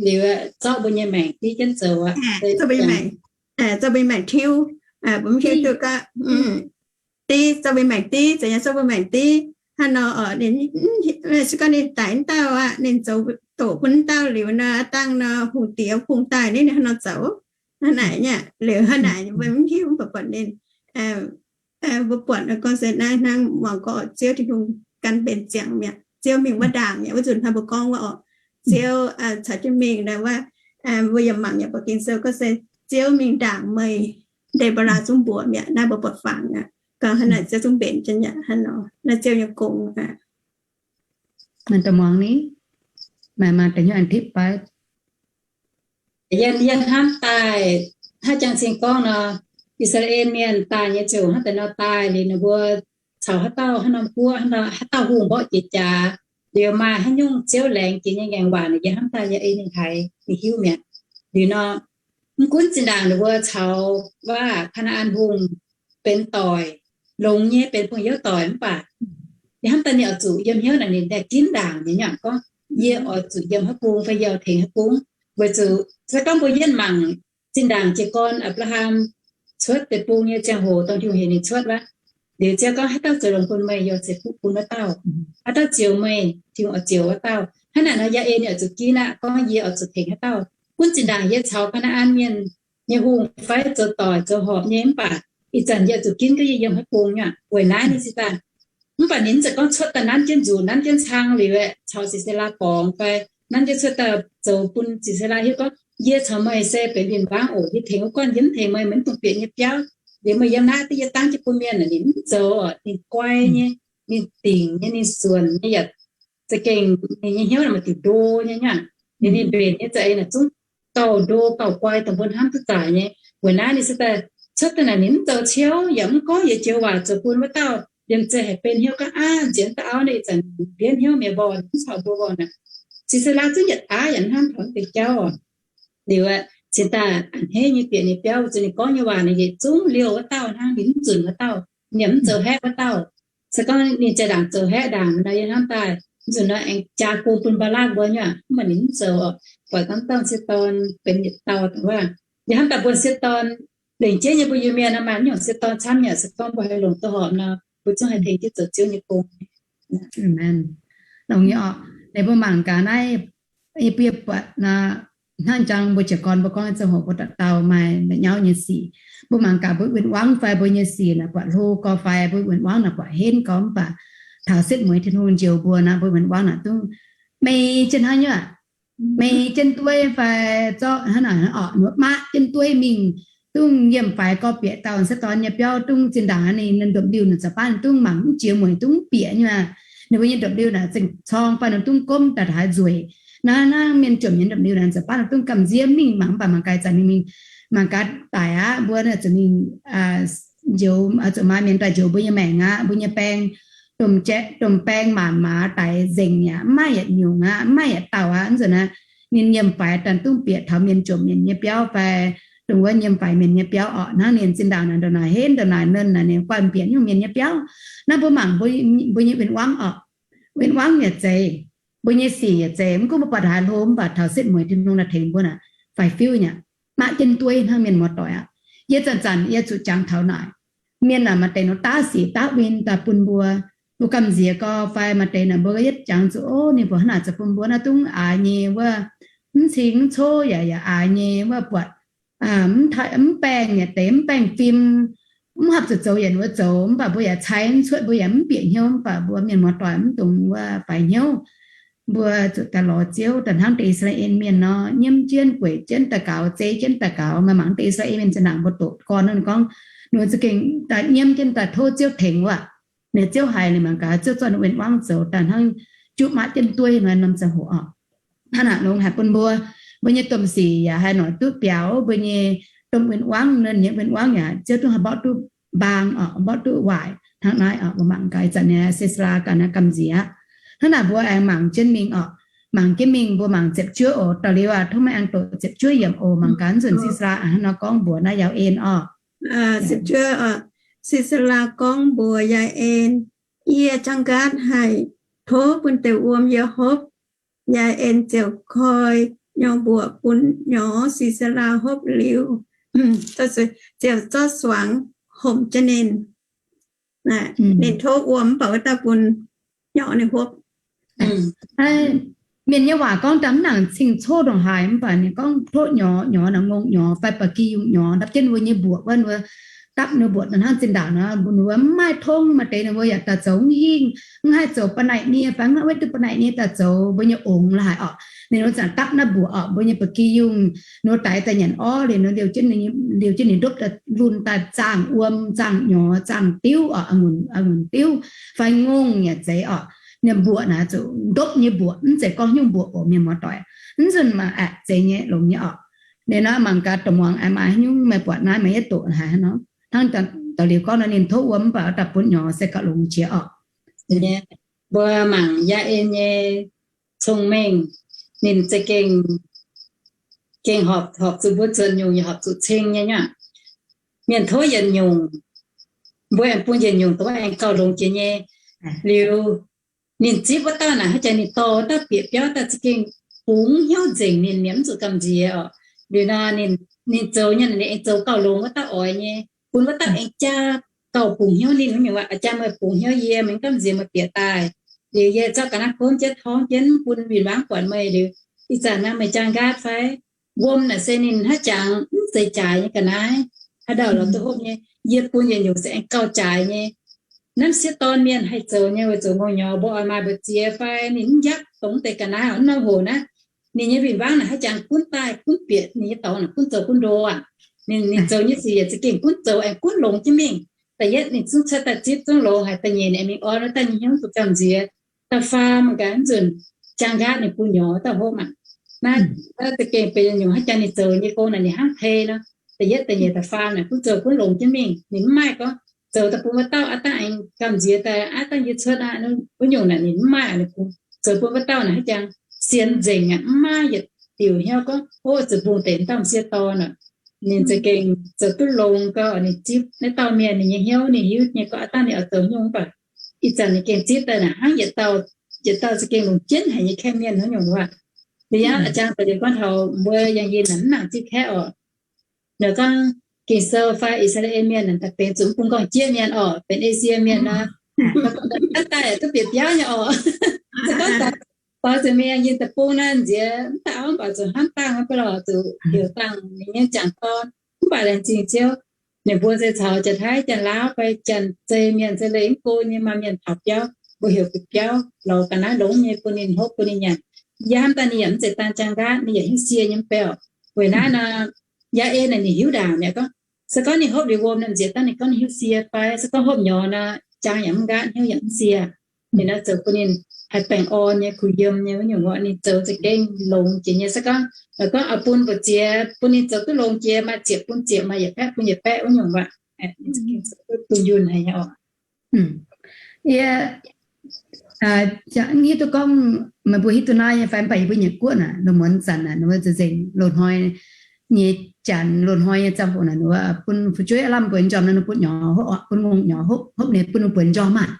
liuz zorqv mbuo nyei maengc div jienv zoux, zorqv mbuo nyei maengc, zorqv mbuo nyei maengc tiuv, mbuo mv hiuv duqv gaax, div, zorqv mbuo nyei maengc div, zoux nyei zorqv mbuo maengc div. Hnangv nor oc, se gorngv ninh daix wuov dauh aqv, ninh zoux doqc bun wuov dauh liuz nor, aav dangh nor hungh diex bung daaih ni, ninh hnangv nor zoux. Hnangv naaic nyei, liuz hnangv naaic mbuo mv hiuv, mv baac buatc ninh, mbuo buatc gorngv se naaiv hnangv muangx gorngv oc, Ziouv Tin-Hungh gan mbenc ziangx mi'aqv. Ziouv mingh wuov ndaangc mi'aqv, wuov nzunc hnangv mbuo gorngv wuov oc, Ziouv caux jienv mingh wuov, mbuo yaac mangc yaac buatc Ging-Sou gorngv se Ziouv mingh ndaangc meih, Nde^mbo^laa zungv mbuoqc mi'aqv. Naaiv mbuo buatc fangx aqv. Gauh hnangv naaic Ziouv zungv mbenc jienv yaac hnangv nor, naaiv Ziouv nyei gong aqv. Maaih deix muangx ni, maaih, maaih deix hnyouv aengx tipv fai? Yie, yie hnamv daaih hnangv jang cing gorngv nor, I^saa^laa^en Mienh daaih nyei ziouc hnangv deix nor daaih liuz, ninh mbuo caux haaix dauh, haaix norm guoqv, haaix dauh hungh mborqv jiex jaax, liuz maaih haaix nyungc ziouv laengz jiex nyei ngaengc waac, ninh yiem hnamv daaih yaac ei ninh haiz, ninh hiuv mi'aqv. Liuz nor, mv gunv zinh ndaangc ninh mbuo caux waac Kaa^naa^an Hungh benx doic, longx nyei benx bung youz doic mv baac, yiem hnamv daaih ninh oix zuqc yiem hnyouv naaic ninh daaih ginv ndaangc nyei nyangc gorngv, yie oix zuqc yiem haaix bung fai yie oix tengx haaix bung. Weic zuqc se gorngv mbuo yienh mangc zinh ndaangc jiez gorn Apc^laa^ham cuotv deic-bung nyei ziangh hoc, dongh Tin-Hungh heuc ninh cuotv wuov, liuz Ziouv gorngv, haaix dauh zoux longx bun meih, yie oix ceix fuqv bun wuov dauh. Haaix dauh zioux meih, Tin-Hungh oix zioux wuov dauh. Hnangv naaic nor, Yaac^en ninh oix zuqc ginv aqv, gorngv, yie oix zuqc tengx haaix dauh. Gunv zinh ndaangc yie caux Kaa^naa^an Mienh nyei hungh fai zoux doic zoux horpc nyei mv baac, ih zanc yie oix zuqc ginv gorngv yie yiem haaix bung nyei. Weic naaiv ninh cingx daaih, mv baac ninh mv zeiz gorngv cuotv daaih nanv jienv nzunc, nanv jienv cang liuz aeqv, caux Sisera borngz fai nanv jienv cuotv daaih zoux bun Sisera hiuv gorngv, yie caux meih se benx win-wangv oc. Yie tengx wuov guanh, yie mv tengx meih, meih mv dungx bieqc yie nyei biauv. Liuz meih yiem naaiv, yie dangv jienv bun mienh. Ninh mv zoux, ninh guai nyei, ninh dingc nyei, ninh suonc nyei, yaac za'gengh ninh nyei hnyouv maaih diuc ndo nyei nyei. Liuz ninh mbenc nyei za'eix naaic zungv gauh ndo gauh guai, dongh mbuo hnamv duqv zaic nyei. Weic naaiv ninh se daaih cuotv daaih naaic ninh mv zoux ciouv, yaac mv gorngv yie joux waac zoux bun wuov dauh liemh zeih haic, benx hnyouv gorngv, aav, nzienx daaih auv naaiv ih zanc mbienv hnyouv mi'aqv, mborqv mv taux mbuo mborqv naaic. Cicera zungv yietc daav yaac hnamv taux deix jauv oc. Liuz aeqv, cingx daaih a'hneiv nyei bieqc ninh biauv, weic zuqc ninh gorngv nyei waac naaic yietc zungv liouh wuov dauh hnangv, ninh mv zunc wuov dauh, ninh mv zoux haeqv wuov dauh. Se gorngv ninh zinh ndaangc zoux haeqv ndaangc nor, yie hnamv daaih mv zunc nor aengx jaa bung bun Mbaalaqv mbuo nyei, mv baac ninh mv zoux oc. Buatc gorngv dorn, sieqv dorn benx yietc dauh dongh wuov. Yie hnamv daaih mbuo sieqv dorn lengc jeiv nyei mbuo Iu-Mienh nor maaih nyungc sieqv dorn camv nyei, se gorngv mbuo haih longc duqv horpc nor, mbuo zungv haih tengx jienv zoux Ziouv nyei gong. Longx nyei oc. Naaiv mbuo mangc gaax naaiv, yie mbuo buatc nor, hnangv jangx mbuo jiez gorn mbuo gorngv ziangh hoc mbuo dauh dauh maaih la'nyauv nyei sic. Mbuo mangc gaax mbuo win-wangv fai mbuo nyei sic naaic buatc hlo gorx fai mbuo win-wangv naaic buatc henv gorx, mv baac taux setv mueiz Tin-Hungh njoux mbuo naaic, mbuo win-wangv naaic dungv mei jienv hnangv nyei aqv. Mei jienv dueiv fai zorqv hnangv naaic orqc, maqv jienv dueiv mingh, dungv nyiemc faix gorx-bieqc dauh sieqv dorn nyei biauv, dungv zinh ndaangc ninh, ninh ndopv-liuh naaic za'baav ninh dungv mangc mv jiex mueic, dungv mv bieqc nyei aqv. Ninh mbuo nyei ndopv-liuh naaic zengc corng fai ninh dungv gomv daaih taux haaix nzueic. Naaiv hnangv mienh jomc nyei ndopv-liuh naaic za'baav ninh dungv gamh nziev mingh mangc, mv baac mangc gaax zanc ninh mingh, mangc gaax daic aqv, mbuo naaic zuqc mingh njoux, zuqc maaih mienh daaih njoux mbuo nyei maengc aqv, mbuo nyei baeng, domh baeng maanc maaz daic nzengc aqv, mv maaih yietc nyungc aqv, mv maaih yietc dauh aqv. Mv nzunc naaiv ninh nyiemc faix daaih dungv bieqc taux mienh jomc mienh nyei biauv fai dongh wuov nyiemc faix mienh nyei biauv orqc. Hnangv ninh zinh ndaangc naaic ndongc naaic henv ndongc naaic nernh naaic ninh guanh bieqc nyungc mienh nyei biauv. Naaiv mbuo mangc mbuo nyei win-wangv orqc. Win-wangv yaac zeiz, mbuo nyei sic yaac zeiz. Mv gunv mbuo buatc haaix hlo, mv baac taux setv mueiz Tin-Hungh naaic tengx mbuo naaic faix-fiuv nyei aqv. Maqv jienv dueiv hnangv mienh muoz-doic aqv. Yie zanc-zanc yie zuqc jangx taux naaic, mienh naaic maaih deix nor daav sic daav win daaih bun mbuo. Mbuo gamh nziex gorx fai maaih deix naaic mbuo yietv jangx zuqc, ov, ninh mbuo hnangv naaic zoux bun mbuo naaiv dungv aax nyei wuov, mv cing mv coqv yaac yaac aax nyei wuov, buatc mv baengh yaac deix mv baengh fim, mv haih zuqc zoux yietc wuov zoux, mv baac mbuo yaac cai mv cuotv, mbuo yaac mv bieqc hnyouv, mv baac mbuo mienh muoz-doic mv dungx wuov faix hnyouv. Mbuo zuqc daaih lorz Ziouv daaih hnangv deix I^saa^laa^en Mienh nor, nyiemv jienv, gueic jienv daaih gaux, zei jienv daaih gaux. Maaih mangc deix I^saa^laa^en Mienh zinh ndaangc mbuo doqc gorn nor gorngv, ninh za'gengh daaih nyiemv jienv daaih tov Ziouv tengx wuov. Ninh Ziouv haiz ninh mangc gaax, Ziouv zorqv ninh win-wangv zoux daaih hnangv juqv maqv jienv dueiv nor norm ziangh hoc orqc. Hnangv naaic longx haic bun mbuo. Mbuo nyei domh sic yaac haih noic duqv biaux, mbuo nyei domh win-wangv, nernh nyei win-wangv yaac Ziouv dungv haih mborqv duqv mbaang orqc, mborqv duqv waaic. Hnangv naaiv orqc, mbuo mangc gaax ih zanc nyei Sisera gaax naaiv gamh nziex. Hnangv naaic mbuo aengx mangc jienv mingh orqc. Mangc jienv mingh mbuo mangc ziepc juov oc. Da'liuz aac, tov meih aengx doqc ziepc juov yiemc oc. Mangc gaax nzunc Sisera hnangv nor gorngv mbuox naaiv Yau^en orqc. Sisera gorngv mbuox Yai^en, Yie jangx nqaatv haih tov bun deix wuom yie hopv. Yai^en ziouc koi nyorx mbuoqc bun nyorx Sisera hopv liuz, ziouc zorqv suangx homc jienv ninh. Ninh tov wuom mv baac wuov dauh bun nyorx ninh hopv. Mienh nyei waac gorngv daaih mv nangc cing-coqv ndongc haaix, mv baac ninh gorngv tov nyorx, nyorx naaic ngongh nyorx fai ba'gi yungh nyorx ndapv jienv ninh mbuo nyei mbuoqc wuov, ninh mbuo dapv ninh mbuoqc daaih hnangv zinh ndaangc nor, ninh mbuo mv maaih tongv maaih deix, ninh mbuo yaac daaih zoux mv hingh, mv haih zoux ba'naaic nie fai mv haih wetv duqv ba'naaic nie daaih zoux mbuo nyei ongx la'haic orqc. Ninh mbuo ziouc dapv naaiv mbuoqc orqc, mbuo nyei ba'gi yungh, ninh mbuo daix daaih nyanc orv liuz, ninh liouh jienv ninh ndopv lunh daaih zaangh wuom, zaangh nyorx, zaangh diuv orqc, a'ngunc diuv fai ngongh yaac zeiz orqc. Ninh mbuoqc naaic zuqc ndopv nyei mbuoqc, mv zeiz gorngv nyungc mbuoqc oc, mienh muoz-doic. Mv nzunc maaih aeqv, zeiz nyei, longx nyei orqc. Ninh nor mangc gaax dongh muangx aengx maaih haaix nyungc meih buatc naaiv meih yietv doqc haaix nor. Hnangv da'liuz gorngv nor ninh tov wuom mv baac oix daaih bun nyorx se gauh longx jiex orqc. Mbuo mangc yaac en nyei cong-mengh, ninh za'gengh, gengh horpc, horpc zuqc mbuo zuonc nyungc, horpc zuqc ceng nyei nyei. Mienh tov yietc nyungc, mbuo aengx bun yietc nyungc dongh aengx gauh longx jiex nyei. Liuz ninh zipv wuov dauh naaic hnangv jaax ninh dorh wuov dauh bieqc biauv daaih za'gengh bungx hnyouv nzengc ninh, ninh mv zuqc gamh nziex orqc. Liuz nor ninh zoux nyei, ninh aengx zoux gauh longx wuov dauh oix nyei, bun wuov dauh aengx jaa gauh bungx hnyouv ninh nyei waac, jaa meih bungx hnyouv yie, meih mv gamh nziex meih bieqc daaih. Liuz yie zorqv ga'naaiv gomv jienv torngv jienv mv bun win-wangv buatc meih liuz, ih zanc naaiv meih jaang nqaatv fai? Wuom naaic se ninh hnangv jangx mv zeiz jaaix nyei ga'naaiv. Haaix dauh lorz duqv hopv nyei, yie bun yietc nyungc se aengx gauh jaaix nyei. Naaiv sieqv dorn mienh haih zoux nyei, weic zuqc ngongh nyorx mbuo oix maaih mbu'ziex fai ninh mv njapv dongh deix ga'naaiv oc, mv norm hoc naaiv. Ninh nyei win-wangv naaic hnangv jangx gunv daaih gunv bieqc ninh nyei dorngx naaic gunv zoux gunv ndo aqv. Ninh, ninh zoux nyei sic yaac za'gengh gunv zoux aengx gunv longx jienv mingh. Da'yietv ninh zungv cuotv daaih zipv zungv longx haic, da'nyeic ninh aengx mingh orn wuov daaih nyei hnyouv zuqc gamh nziex. Da'faam mangc gaax mv nzunc jaang nqaatv ninh bun nyorx wuov dauh hopv aqv. Naaiv, naaiv za'gengh benx nyungc hnangv jangx ninh zoux nyei gong naaic ninh hnangv tei nor. Da'yietv da'nyeic da'faam naaic gunv zoux gunv longx jienv mingh. Ninh mv maaih gorngv zoux daaih bun wuov dauh aav dangh aengx gamh nziex daaih aav dangh yie cuotv aqv, wuov nyungc naaic ninh mv maaih. Ninh zoux bun wuov dauh naaic hnangv jangx sienx nzengc aqv, mv maaih yietc diuc hnyouv gorngv, ov, zuqc bungx deix m'dauh m'sieqv dorn aqv. Ninh za'gengh zoux duqv longx gau, ninh zipv naaiv dauh mienh ninh nyei hnyouv, ninh hiuv nyei gorngv aav dangh ninh oix zoux nyungc mv baac ih zanc ninh gengh zipv daaih naaic hnangv yietc dauh, yietc dauh za'gengh longx jienv haic nyei kaeqv mienh wuov nyungc waac. Liuz aqv, a'jang da'liuz gorngv taux mbuo yangh yinh naaic mv nangc zipv kaeqv orqc. Ninh gorngv Ging-Sou fai I^saa^laa^en Mienh naaic daaih benx zuqc mv bun Gorngv-Jieqv Mienh orqc, benx Esie Mienh nor, hnangv daaih duqv bieqc biauv nyei orqc. Se gorngv doix zuqc mingh yangh yinh deic-bung naaiv nziex mv daaih auv mv baac zuqc hnamv dangh, bun lorz zuqc heuc dangh ninh nyei jangc dorn. Mv baac laengz zingh Ziouv, ninh mbuo se caux Janx-Taiv, Janx-Laauv fai Janx-Zei Mienh se leih mv go nyei maaih mienh taux biauv, mbuo heuc bieqc biauv, lorz ga'naaiv longx nyei bun ninh hopv bun ninh nyanc. Yie hnamv daaih ninh yaac mv zeiz daan jaang nqaatv, ninh yaac hiuv sie nyei mv bei orqc. Weic naaiv nor, yaac en naaic ninh hiuv ndaangc mi'aqv gorngv, se gorngv ninh hopv liuz wuom nor nziex dangh ninh gorngv ninh hiuv sie fai, se gorngv hopv nyorx nor, jaang yaac mv nqaatv, hnyouv yaac mv sie. Ninh nor zoux bun ninh haih baengh orn nyei, kuh yiem nyei wuov nyungc orqc. Ninh zoux za'gengh longx jiex nyei. Se gorngv, gorngv oix bun mbu'ziex, bun ninh zoux duqv longx jiex, maaih ziepc bun ziepc, maaih yietc baeqv bun yietc baeqv wuov nyungc waac, bun yunh haic nyei orqc. Yie hiuv duqv gorngv meih mbuo hiuv duqv naaiv nyei fai mv baac yie mbuo nyiec guoqv naaic, loz-muonz zanc naaic, ninh mbuo za'gengh loz-hnoi nyei janx, loz-hnoi nyei ziangh hoc naaic, ninh mbuo bun fu'jueiv aav lamh mbuo nyei njormh naaiv, ninh butv nyorx hopv orqc, bun ngongh nyorx hopv, hopv ninh bun ninh buonc njormh maah.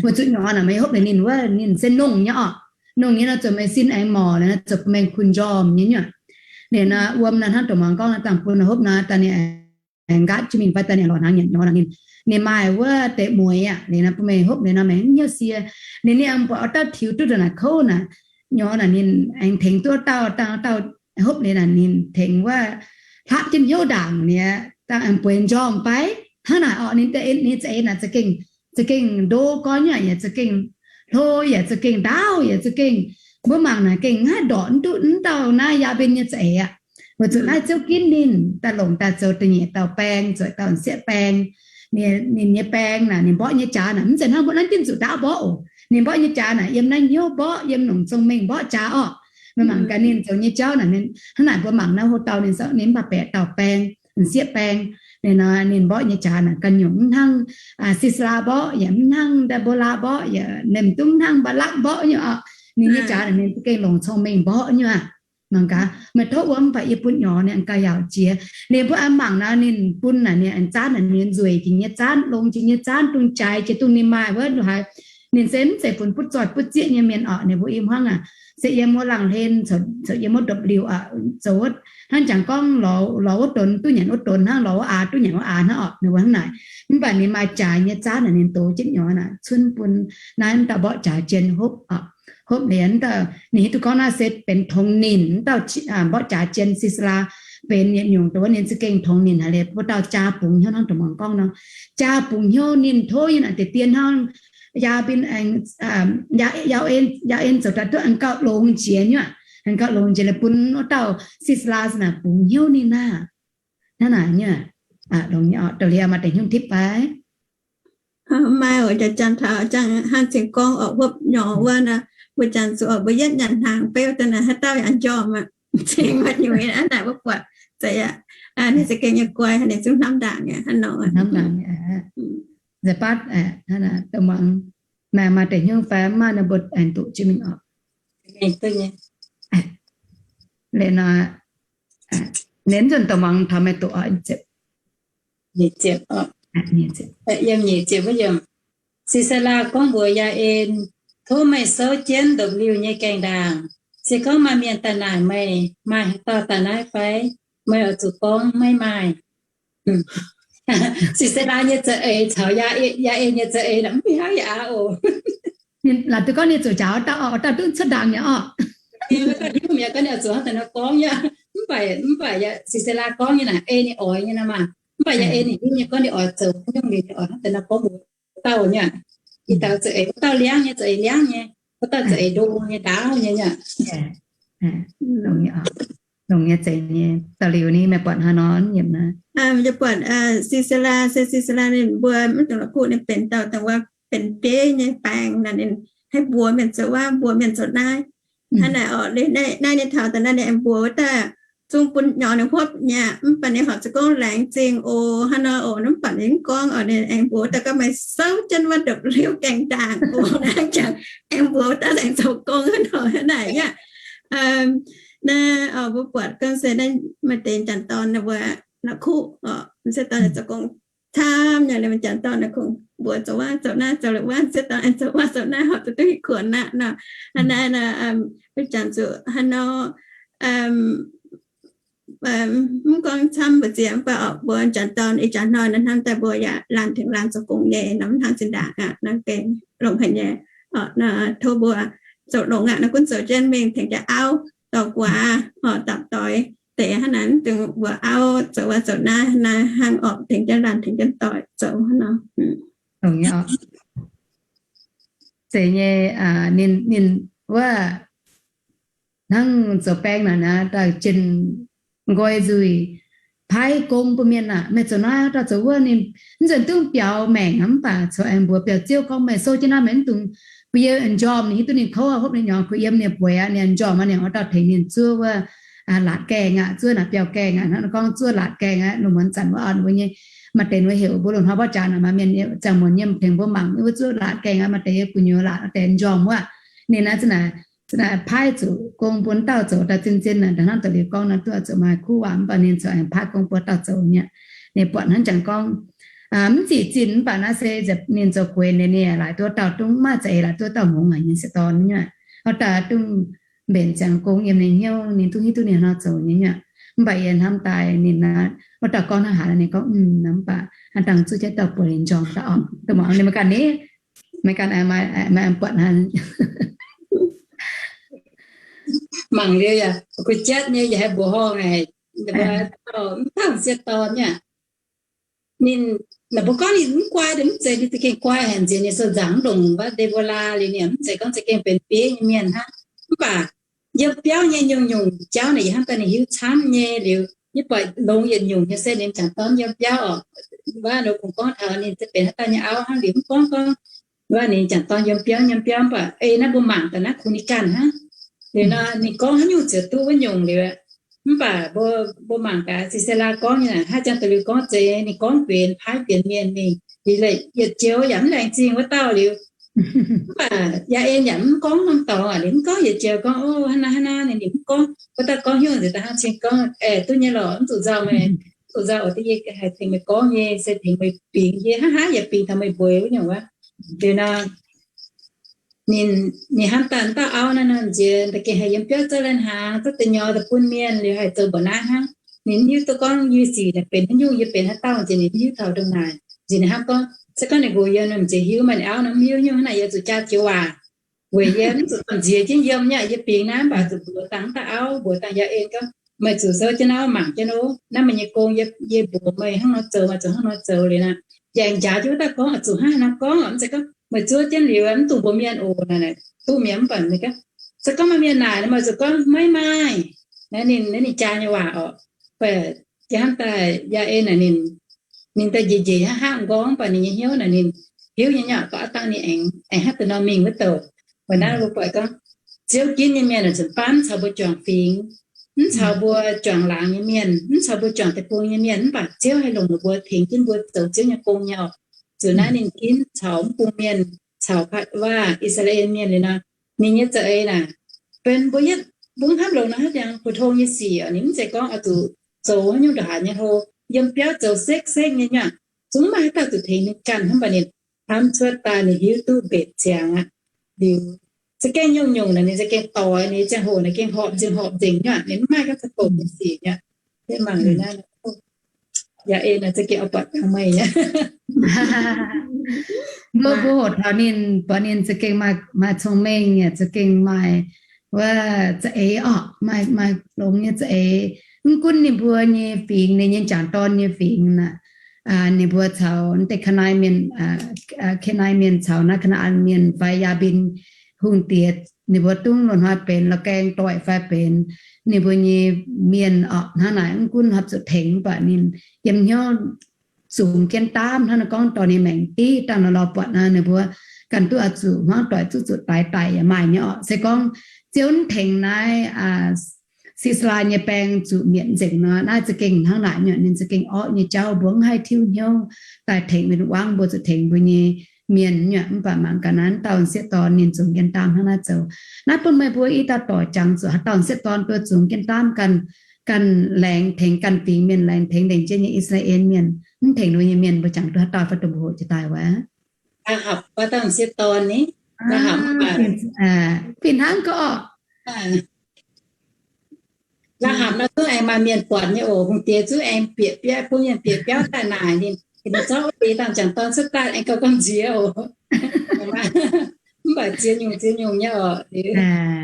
Weic zuqc nyorx naaic meih hopv ninh wuov, ninh se nongh nyei orqc. Nongh nyei nor zoux meih sin aengx morc, zoux bun meih kuh njormh nyei nyuoqc. Ninh nor wuom nor hnangv dongh muangx gorngv nor dangh bun hopv nor daaih ninh aengx nqaatv jienv mingh fai daaih ninh lorz hnaangx nyanc nyorx naaic ninh, ninh maaih wuov deix mueiz aqv. Ninh nor bun meih hopv ninh nor meih mv hnyouv sie. Ninh, ninh mbuo oix dauh tiux duqv ndongc naaic kouv naaic, nyorx naaic ninh aengx tengx duqv dauh, dauh, dauh hopv ninh naaic ninh tengx wuov hlapv jienv hnyouv ndaangc ninh, dangh aengx bueix njormh fai hnangv naaic orqc. Ninh, ninh za'eix naaic za'gengh, za'gengh ndo gorn nyei aqv, yaac za'gengh hlo, yaac za'gengh ndaauv, yaac za'gengh, mbuo mangc naaic gengh haaix ndorqc mv duqv mv dauh naaiv Yaa^mbien nyei za'eix aqv. Weic zuqc naaiv Ziouv ginv ninh daaih longc daaih zoux da'nyeic dauh baeng, zoux dauh m'sieqv baeng. Ninh, ninh nyei baeng naaic, ninh mborqv nyei jaax naaic mv zeiz hnangv mbuo naaiv dimv zuqc ndaauv mborqv oc. Ninh mborqv nyei jaax naaic yiem naaiv hnyouv mborqv, yiem longc cong-mengh mborqv jaax orqc. Meih mangc gaax ninh zoux nyei jauv naaic, hnangv naaic mbuo mangc naaiv hlo dauh ninh, ninh mv baac baeqc dauh baeng, m'sieqv baeng. Ninh nor ninh mborqv nyei jaax naaic ganh nyungc mv hnangv Sisera mborqv, yaac mv hnangv Ndebora mborqv, yaac ninh mv dungx hnangv Mbaalakv mborqv nyei orqc. Ninh nyei jaax naaic ninh za'gengh longc cong-mengh mborqv nyei aqv. Mangc gaax, meih tov wuom mv baac yie butv nyorx ninh gauh yaauc jiex. Ninh mbuo aengx mangc nor ninh bun naaic ninh aengx zaanv naaic ninh nzueic jiex nyei zaanv, longx jiex nyei zaanv, dungx jaaix jiex dongh ninh maaih wuov haaix. Ninh se mv zeiz funx butv zoih butv zieqv nyei mienh orqc. Ninh mbuo i hmuangv aac, se yiem wuov laangz hlen, coc yiem wuov ndopv-liuh aqv, zoux wuov hnangv jangx gorngv lorz wuov donx duqv nyanc wuov donx hnangv, lorz wuov aax duqv nyanc wuov aax hnangv orqc, ninh mbuo hnangv naaic. Mv baac ninh maaih jaaix nyei zaanv naaic ninh dox jienv nyorx naaic cunv bun naaiv dauh mborqv jaaix jien hopv orqc. Hopv liuz dauh ninh hiuv duqv gorngv naaiv se benx tongx ninh dauh mborqv jaaix jien Sisera benx yietc nyungc dongh wuov ninh za'gengh tongx ninh haic liuz mbuo dauh jaa bungx hnyouv hnangv dongh muangx gorngv nor. Jaa bungx hnyouv ninh tov yie naaic deix dien hnangv Yaa^mbien, Yaa^en zoux daaih duqv aengx gauh longx jiex nyei aqv. Aengx gauh longx jiex liuz bun wuov dauh Sisera naaic bungx hnyouv ninh aqv. Hnangv naaic nyei aqv. Dongh liuz maaih deix hnyouv tipv fai? Maaih oc, jangx taux hnangv cingx gorngv orqc, hopv nyorx wuov nor, mbuo jangx zuqc orqc, mbuo yietv nyanc hnaangx beu daaih naaic haaix dauh yaac njormh aqv. Cingx maaih nyuiz aqv naaic mbuo buatc. Zeiz aqv, ninh za'gengh nyei guai, ninh zungv hnamv ndaangc aqv hnangv nor. Hnamv ndaangc aqv. Nzaaih baatv aqv, dongh muangx maaih maaih deix hnyouv fai mv maaih nor mbuo aengx doqc jienv mingh oc. Liuz nor, ninh nzunc dongh muangx taux meih doqc oc. Sisera gorngv mbuox Yaa^en, Tov meih souv jienv ndopv-liuh nyei gaengh ndaangc. Se gorngv maaih mienh daaih naaic meih, maaih haaix dauh daaih naaiv fai, meih oix zuqc gorngv, Maiv maaih. Sisera nyei za'eix caux Yaa^en nyei za'eix mv fih hnangv yaac aqv oc. Ninh laaic duqv gorngv ninh zuqc njaaux dauh, dauh duqv cuotv ndaangc nyei orqc. Hiuv mi'aqv, gorngv ninh oix zuqc hnangv daaih nor gorngv nyei. Mv baac, mv baac Sisera gorngv nyei naaic, ei ninh oix nyei nor maah. Mv baac Yaa^en ninh hiuv nyei gorngv ninh oix zoux nyungc liuz ninh oix hnangv daaih nor gorngv mbuox wuov dauh nyei. Ih dauh za'eix, wuov dauh liangv nyei, za'eix liangv nyei, wuov dauh za'eix ndo nyei, ndaauv nyei nyei. Longx nyei, zeiz nyei. Da'liuz ninh meih buatc haaix nor yiem naaiv? Yie buatc Sisera, se Sisera ninh mbuo mv dungx la'kuqv ninh benx dauh dongh wuov benx bieiv nyei baeng naaic, ninh haih mbuox mienh zoux wuov, mbuox mienh zoux naaiv. Hnangv naaic orqc, naaiv ninh taux daaih naaiv ninh aengx mbuox wuov daaih, zungv bun nyorx ninh huopv nyei aqv. Mv baac ninh horpc za'gengh laengz zingh oc, hnangv nor oc. Mv baac ninh mv gorngv oc, ninh aengx mbuox daaih gorngv, Meih souv jienv wuov ndopv-liuh gaengh ndaangc oc. Naaiv jangx aengx mbuox daaih aengx zoux gong hnangv nor hnangv naaic aqv. Naaiv mbuo buatc gorngv se naaiv maaih deix m'jangc dorn ninh mbuo la'kuqv oc, m'sieqv dorn zoux gong camv nyei. Liuz m'jangc dorn naaic kungx mbuox zoux wuov zoux naaiv, zoux liuz wuov, m'sieqv dorn aengx zoux wuov zoux naaiv, horpc zuqc duqv kuonx aqv nor. Hnangv naaiv nor, mbuo jangx zuqc hnangv nor, mv gorngv camv mbu'ziex mv baac oc, mbuo m'jangc dorn ih jaax hnoi nor hnamv daaih mbuo yaac laanh tengx laanh zoux gong nyei nor, mv hnangv zinh ndaangc aqv. Nor gengh longx haic nyei. Tov mbuo zoux longx aqv nor, gunv zoux jienv mingh tengx jienv auv dorh guaax oc, dapc doix deix hnangv naaic, mv dungx mbuox auv zoux wuov zoux naaiv, naaiv hnangv orqc, tengx jienv laanh tengx jienv doic zoux hnangv nor. Longx nyei oc. Zeiz nyei. Ninh, ninh wuov hnangv zoux baeng naaic naaiv, daaih jienh nqoi nzuih, paaiv gong bun mienh aac, meih zoux naaiv, dauh zoux wuov. Ninh mv nzunc dungv biaux maengc aqv, mv baac corc aengx mbuox biaux-ziouv gorngv, Meih souv jienv naaiv, meih mv dungx, gu'yie njormh ninh hiuv duqv ninh kouv, hopv ninh nyei gu'yie mv baac ninh oix dauh tengx ninh zuov wuov laatc gaengh aqv, zuov naaic biauv-gaengh aqv. Hnangv gorngv zuov laatc gaengh aqv, lungh muonz zanc wuov mbuo nyei, maaih deix wuov heuc mbuo lungh hnoi mborqv jaax naaic, maaih mienh ziangh muonz yiem tengx mbuo mangc wuov zuov laatc gaengh aqv. Maaih deix yiem gu'nyuoz laatc, maaih deix njormh wuov. Ninh naaiv za'naaic, za'naaic paaiv zuqc gong bun dauh zoux daaih zien-zien naaic, hnangv da'liuz gorngv nor, duqv zuqc maaih kuv waac, mv baac ninh corc aengx paaiv gong bun dauh zoux nyei. Ninh buatc hnangv jangx gorngv mv zic zinh, mv baac naaiv se ninh zoux gueix, ninh, ninh laaic duqv dauh dungv, maaih za'eix laaic duqv dauh hngongx haic nyei m'sieqv dorn nyei. Wuov dauh dungv mbenc ziangx gong yiem ninh hnyouv, ninh dungv hiuv duqv ninh nor zoux nyei. Mv baac yie hnamv daaih ninh, wuov dauh gorngv hnangv haaix, ninh gorngv, Mv baac hnangv dangh zuov jienv dauh bueix ninh njormh daaih oc. Dongh mangc ninh maiv ganh ni, maiv ganh, maiv buatc hnangv. Mangc liuz yaac kuh jatv nyei, yaac haih mbuoqc horngh haic. Mv dauh m'sieqv dorn nyei. Ninh, naaic mbuo gorngv ninh mv guai, ninh mv zeiz, ninh za'gengh guai haic nziex, ninh sou nzaangc mv longc wuov Nde^mbo^laa liuz, ninh mv zeiz gorngv za'gengh benx bieiv nyei mienh hnangv. Mv baac yiem biauv nyei nyungc-nyungc jauv naaic yie hnamv daaih ninh hiuv camv nyei liuz, yie buatc longx yietc nyungc nyei se ninh m'jangc dorn yiem biauv oc. Wuov nor kungx gorngv taux ninh se benx haaix dauh nyei auv hnangv liuz, mv gorngv gorngv wuov ninh m'jangc dorn yiem biauv, yiem biauv, mv baac ei naaiv mbuo mangc daaih naaiv kungx ninh ganh hnangv. Liuz nor ninh gorngv haaix nyungc ziouc duqv wuov nyungc liuz. Mv baac mbuo, mbuo mangc gaax Sisera gorngv nyei naaic, haaix zanc da'liuz gorngv zeiz ninh gorngv fienx, paaiv fienx mienh mingh, liuz yietc joux yaac mv laengz zingh wuov dauh liuz. Mv baac Yaa^en yaac mv gorngv norm dorngx aqv, liuz mv gorngv, yietc joux gorngv, O, hnangv naaiv hnangv naaiv, ninh mv gorngv. Wuov dauh gorngv hnyouv nzengc daaih hnangv cing gorngv, Aeqv, duqv nyei lorqc, mv zuqc nzauh meih, mv zuqc nzauh oc, yie haih tengx meih gorngv nyei, se tengx meih bingx, yie hnangv haaix yaac bingx taux meih mbueiz wuov nyungc wuov. Liuz nor ninh, ninh hnamv daaih dauh auv naaiv nor nziex, da'gengh haih yiem biauv zorqv lai-hnaangx, zorqv deix nyorx daaih bun mienh, liuz haih zoux mbuoqc naaiv hnangv. Ninh mv hiuv duqv gorngv yie sic naaic benx haaix nyungc, yie benx haaix dauh nziex, ninh mv hiuv taux ndongc naaic. Nziex ninh hnamv gorngv, se gorngv ninh nqox yiem nor nziex hiuv, maaih ninh auv nor mv hiuv nyungc, hnangv naaic yie zuqc jaa joux waac. Weic yie mv zuqc dorh nziex jienv yiem nyei, yie bingx naaiv, mv baac zuqc mbuox dangh dauh auv, mbuox dangh Yaa^en gorngv, Meih zuqc souv jienv naaiv mangc jienv ov. Naaiv meih nyei gong, yie mbuox meih hnangv nor zoux, meih zuqc hnangv nor zoux liuz naaic. Yaac njaaux jienv wuov dauh gorngv, Zuqc hnangv nor gorngv, mv zeiz gorngv meih zuov jienv liuz mv dungx mbuox mienh oc. Naaic duqv mienh mv baac ninh gorngv, se gorngv maaih mienh naaic, meih zuqc gorngv, Maiv maaih. Naaiv ninh, naaiv ninh jaa nyei waac oc. Yie hnamv daaih Yaa^en naaic ninh, ninh daaih njiec njiec hnangv haav nqorngv, mv baac ninh nyei hnyouv naaic ninh hiuv nyei nyei, gorngv aav dangh ninh aengx, aengx hnangv deix nor mingh wuov douc. Weic naaiv mbuo buatc gorngv Ziouv ginv nyei mienh zuqc baamv caux mbuo juangc fingx. mv caux mbuo juangc laangz nyei mienh, mv caux mbuo juangc deic-bung nyei mienh, mv baac Ziouv haih longc ninh mbuo tengx jienv mbuo zoux Ziouv nyei gong nyei oc. Zuqc naaiv ninh ginv caux mv bung mienh, caux waac I^saa^laa^en Mienh liuz nor, ninh nyei za'eix naaic, benx mbuo yietv mbuo mv hnamv longx nor haaix jangx pu tong nyei sic oc. Ninh mv zeiz gorngv oix zuqc zoux haaix nyungc ndongc haaix nyei hlo, yiem biauv zoux sekv-sekv nyei nyuangc, zungv mv maaih haaix dauh zuqc tengx ninh ganh hnangv. Mv baac ninh hnamv cuotv daaih ninh hiuv duqv mbenc ziangx aqv. Liuz za'gengh nyungc-nyungc naaic ninh za'gengh doix, ninh ziangh hoc naaic gengh horpc nzengc horpc nzengc nyuangc, ninh mv maaih gorngv za'gengh nyei sic nyuangc. Mangc liuz naaiv, yaac en za'gengh oix buatc taux meih nyei. Mbuo mbuo hoqc taux ninh, buatc ninh za'gengh maaih cong-mengh yaac za'gengh maaih wuov za'eix orqc, maaih longx nyei za'eix. Mv gunv ninh mbuo nyei fingx, ninh nyei jangc dorn nyei fingx naaic, ninh mbuo caux deix Kaa^naa^an Mienh, Kaa^naa^an Mienh caux naaiv Kaa^naa^an Mienh fai Yaa^mbin Hungh Diex, ninh mbuo dungv loz-hnoi benx la'gaeng doic fai benx ninh mbuo nyei mienh orqc, hnangv naaic mv gunv horpc zuqc tengx, mv baac ninh yiem hnyouv zungx jienv daamv hnangv naaiv gorngv dorh ninh maengc diqv dangh nor lorz buatc naaiv ninh mbuo ganh duqv oix zuqc hmuangv doic zuqv zuqc daix daic yaac maaih nyei orqc. Se gorngv Ziouv mv tengx naaiv Sisera nyei baeng zuqc mietc nzengc nor, naaiv za'gengh hnangv naaic nyuangc, ninh za'gengh orqv nyei jauv, mbuo mv haih tiuv hnyouv daaih tengx win-wangv, mbuo zuqc tengx mbuo nyei mienh nyuangc. Mv baac mangc gaax naaiv dauh sieqv dorn ninh zungx jienv daamv hnangv naaiv zoux. Naaiv bun meih mbuo i dauh doic jangx zuqc haaix dauh sieqv dorn duqv zungx jienv daamv ganh, ganh laengz tengx ganh fingx mienh, laengz tengx lengc jienv nyei I^saa^laa^en Mienh, mv tengx ninh mbuo nyei mienh, mbuo jangx duqv haaix dauh fai dongh mbuo hoqc jiex daaih wuov. Aa, hapc baav dauh sieqv dorn ni, Laa hapc, fih hnangv gorngv orqc. Laa hapc nor zungv aengx maaih mienh buatc nyei oc. Hungh diex zungv aengx bieqc biauv, bun mienh bieqc biauv daaih naaic ninh, ninh zorqv wuov deix dangh jangc dorn cuotv daaih aengx gauh gamh nziex oc. Mv baac ziex nyungc ziex nyungc nyei oc.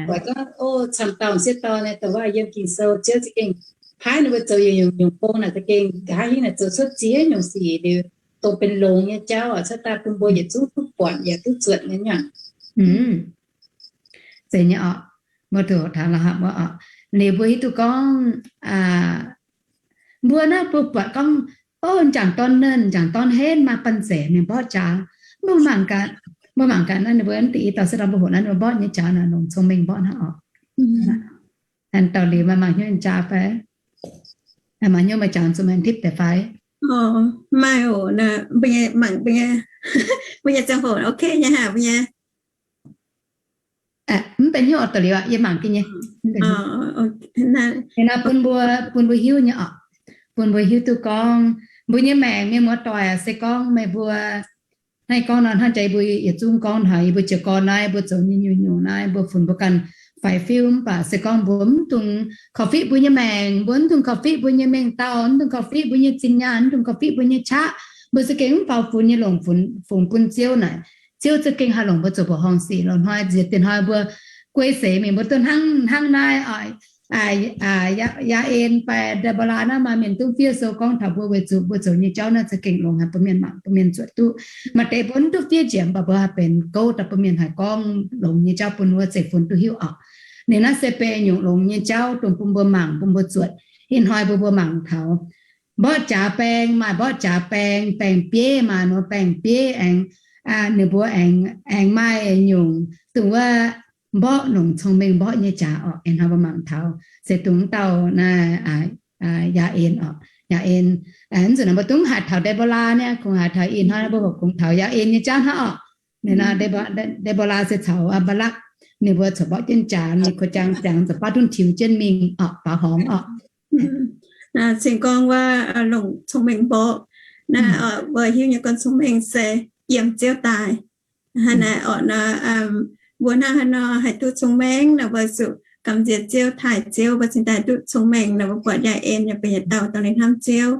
Buatc gorngv, o, camv dauh sieqv dorn naaic, dongh wuov yiem Ging-Sou Ziouv za'gengh paaiv ninh mbuo zoux yietc nyungc nyungc gong naaic, za'gengh nqa'haav hingv naaic zoux cuotv ziex nyungc sic liuz, dongh benx longx nyei jauv oc, cuotv daaih bun mbuo yietc zungv duqv buatc yaac duqv zuotc nyei nyuangc. Zeiz nyei orqc. Mbuo duqv taux Laa hapc wuov oc, liuz mbuo hiuv duqv gorngv, mbuo naaiv mbuo buatc gorngv, o, jangc dorn nernh, jangc dorn henv, maaih banh zeic mingh mborqv jaax. Mbuo mangc gaax, mbuo mangc gaax naaiv ninh mbuo deix i dauh sieqv dorn mbuo hoqc naaiv ninh mbuo mborqv nyei jaax naaic longc cong-mengh mborqv hnangv oc. Hnangv dauh liuz maaih mangc hnyouv jaax fai? Mangc hnyouv maaih jangx zuqc maengx tipv deix fai? Maaih oc, mbuo nyei mangc mbuo nyei, mbuo nyei ziangh hoc ok nyei haic mbuo nyei. Mv benx hnyouv oix daux liuz aqv, yie mangc gaax nyei. Nor bun mbuo, bun mbuo hiuv nyei oc, bun mbuo hiuv duqv gorngv mbuo nyei maengc, mienh muoz-doic, se gorngv meih mbuo hnangv gorngv nor, hnangv jaax yie mbuo yietc zungv gorngv taux yie mbuo jiez gorn naaiv, mbuo zoux nyei nyungc-nyungc naaiv, mbuo funx mbuo ganh faix-fiuv, mv baac se gorngv mbuo mv dungx korv-fiqv mbuo nyei maengc, mbuo mv dungx korv-fiqv mbuo nyei mengh dauh, mv dungx korv-fiqv mbuo nyei zinh nyaanh, mv dungx korv-fiqv mbuo nyei qaqv. Mbuo za'gengh mv faaux funx nyei longc funx, fungx bun Ziouv naaic, Ziouv za'gengh haih longc mbuo zoux mbuoqc horngh sic. Loz-hnoi nziex diex hnoi mbuo guei seix mingh mbuo duqv hnangv, hnangv naaiv, Yaa^en fai Ndaa^mbo^laa naaiv maaih mienh dungv fiev sou gorngv taux mbuo, weic zuqc mbuo zoux nyei jauv naaiv za'gengh longx haic, bun mienh mangc, bun mienh zuotc duqv. Maaih deix mbuo mv duqv fiev njiec, mv baac mbuo haih benx gouv daaih bun mienh haih gorngv longx nyei jauv bun wuov zeiv-fun duqv hiuv oc. Ninh naaiv se benx nyungc longx nyei jauv dongh bun mbuo mangc, bun mbuo zuotc. Ih hnoi mbuo mbuo mangc taux mborqv jaax baeng, maaih mborqv jaax baeng, baeng-bieiv, maaih nor baeng-bieiv aengx, ninh mbuo aengx, aengx maaih nyungc dongh wuov mborqv longc cong-mengh mborqv nyei jaax orqc. Ih hnoi mbuo mangc taux se dongh dauh naaiv Yaa^en orqc. Yaa^en, mv nzunc naaiv mbuo dungx haiz taux Ndaa^mbo^laa niaa, kungx haiz taux. Ih hnoi mbuo hoqc kungx taux Yaa^en nyei jauv hnangv orqc. Ninh naaiv Ndaa^mbo^laa se caux Mbaalakv, ninh mbuo corc mborqv jienv jaax, ninh korv-jangx ziangx ziepc baav duqv tiux jienv mingh orqc, baaux horngz orqc. Cingx gorngv wuov longc cong-mengh mborqv naaiv, mbuo hiuv nyei gorn cong-mengh se yiem Ziouv daaih. Hnangv naaiv orqc nor, mbuo hnangv haaix nor haih duqv cong-mengh nor, mbuo zuqc gamh nziex Ziouv, taaih Ziouv, mbuo cingx daaih duqv cong-mengh nor. Mbuo buatc Yaa^en yaac benx yietc dauh dongh ninh hnamv Ziouv.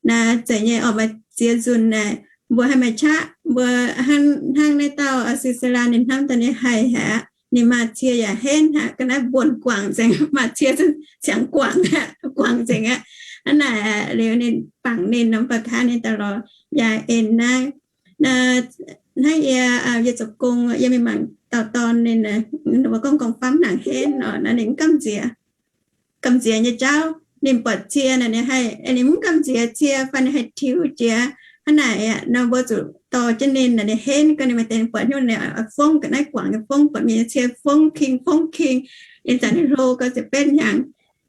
Naaiv zeiz nyei orqc, maaih ziex nzunc naaic mbuo haih maaih qaqv, mbuo hnangv, hnangv naaiv dauh Sisera ninh hnamv daaih ninh haih haic aqv. Ninh maaz-cie yaac henv aqv, ga'naaiv mbuonx guangc nzengc, maaz-cie ciangx guangc aqv, guangc nzengc aqv. Hnangv naaic liuz ninh bangc ninh nor, mv baac kaav ninh daaih lorz Yaa^en naaiv. Hnangv yie, yie zoux gong, yie mingh mangc dauh dorn ninh, ninh mbuo gorngv gorngv-famv nangc henv nor, naaiv ninh mv gamh nziex, gamh nziex nyei jauv. Ninh buatc cie naaic ninh haih, ninh mv gamh nziex cie fai ninh haih tiux jiex. Hnangv naaic aqv nor mbuo zuqc dorh jienv ninh naaic, ninh henv gau, ninh maaih deix buatc hnyouv ninh fongv ga'naaiv guangc, ninh fongv, buatc mienh nyei cie fongv king fongv king. Ninh zanc ninh hlo gau ziepc betv hnyangx.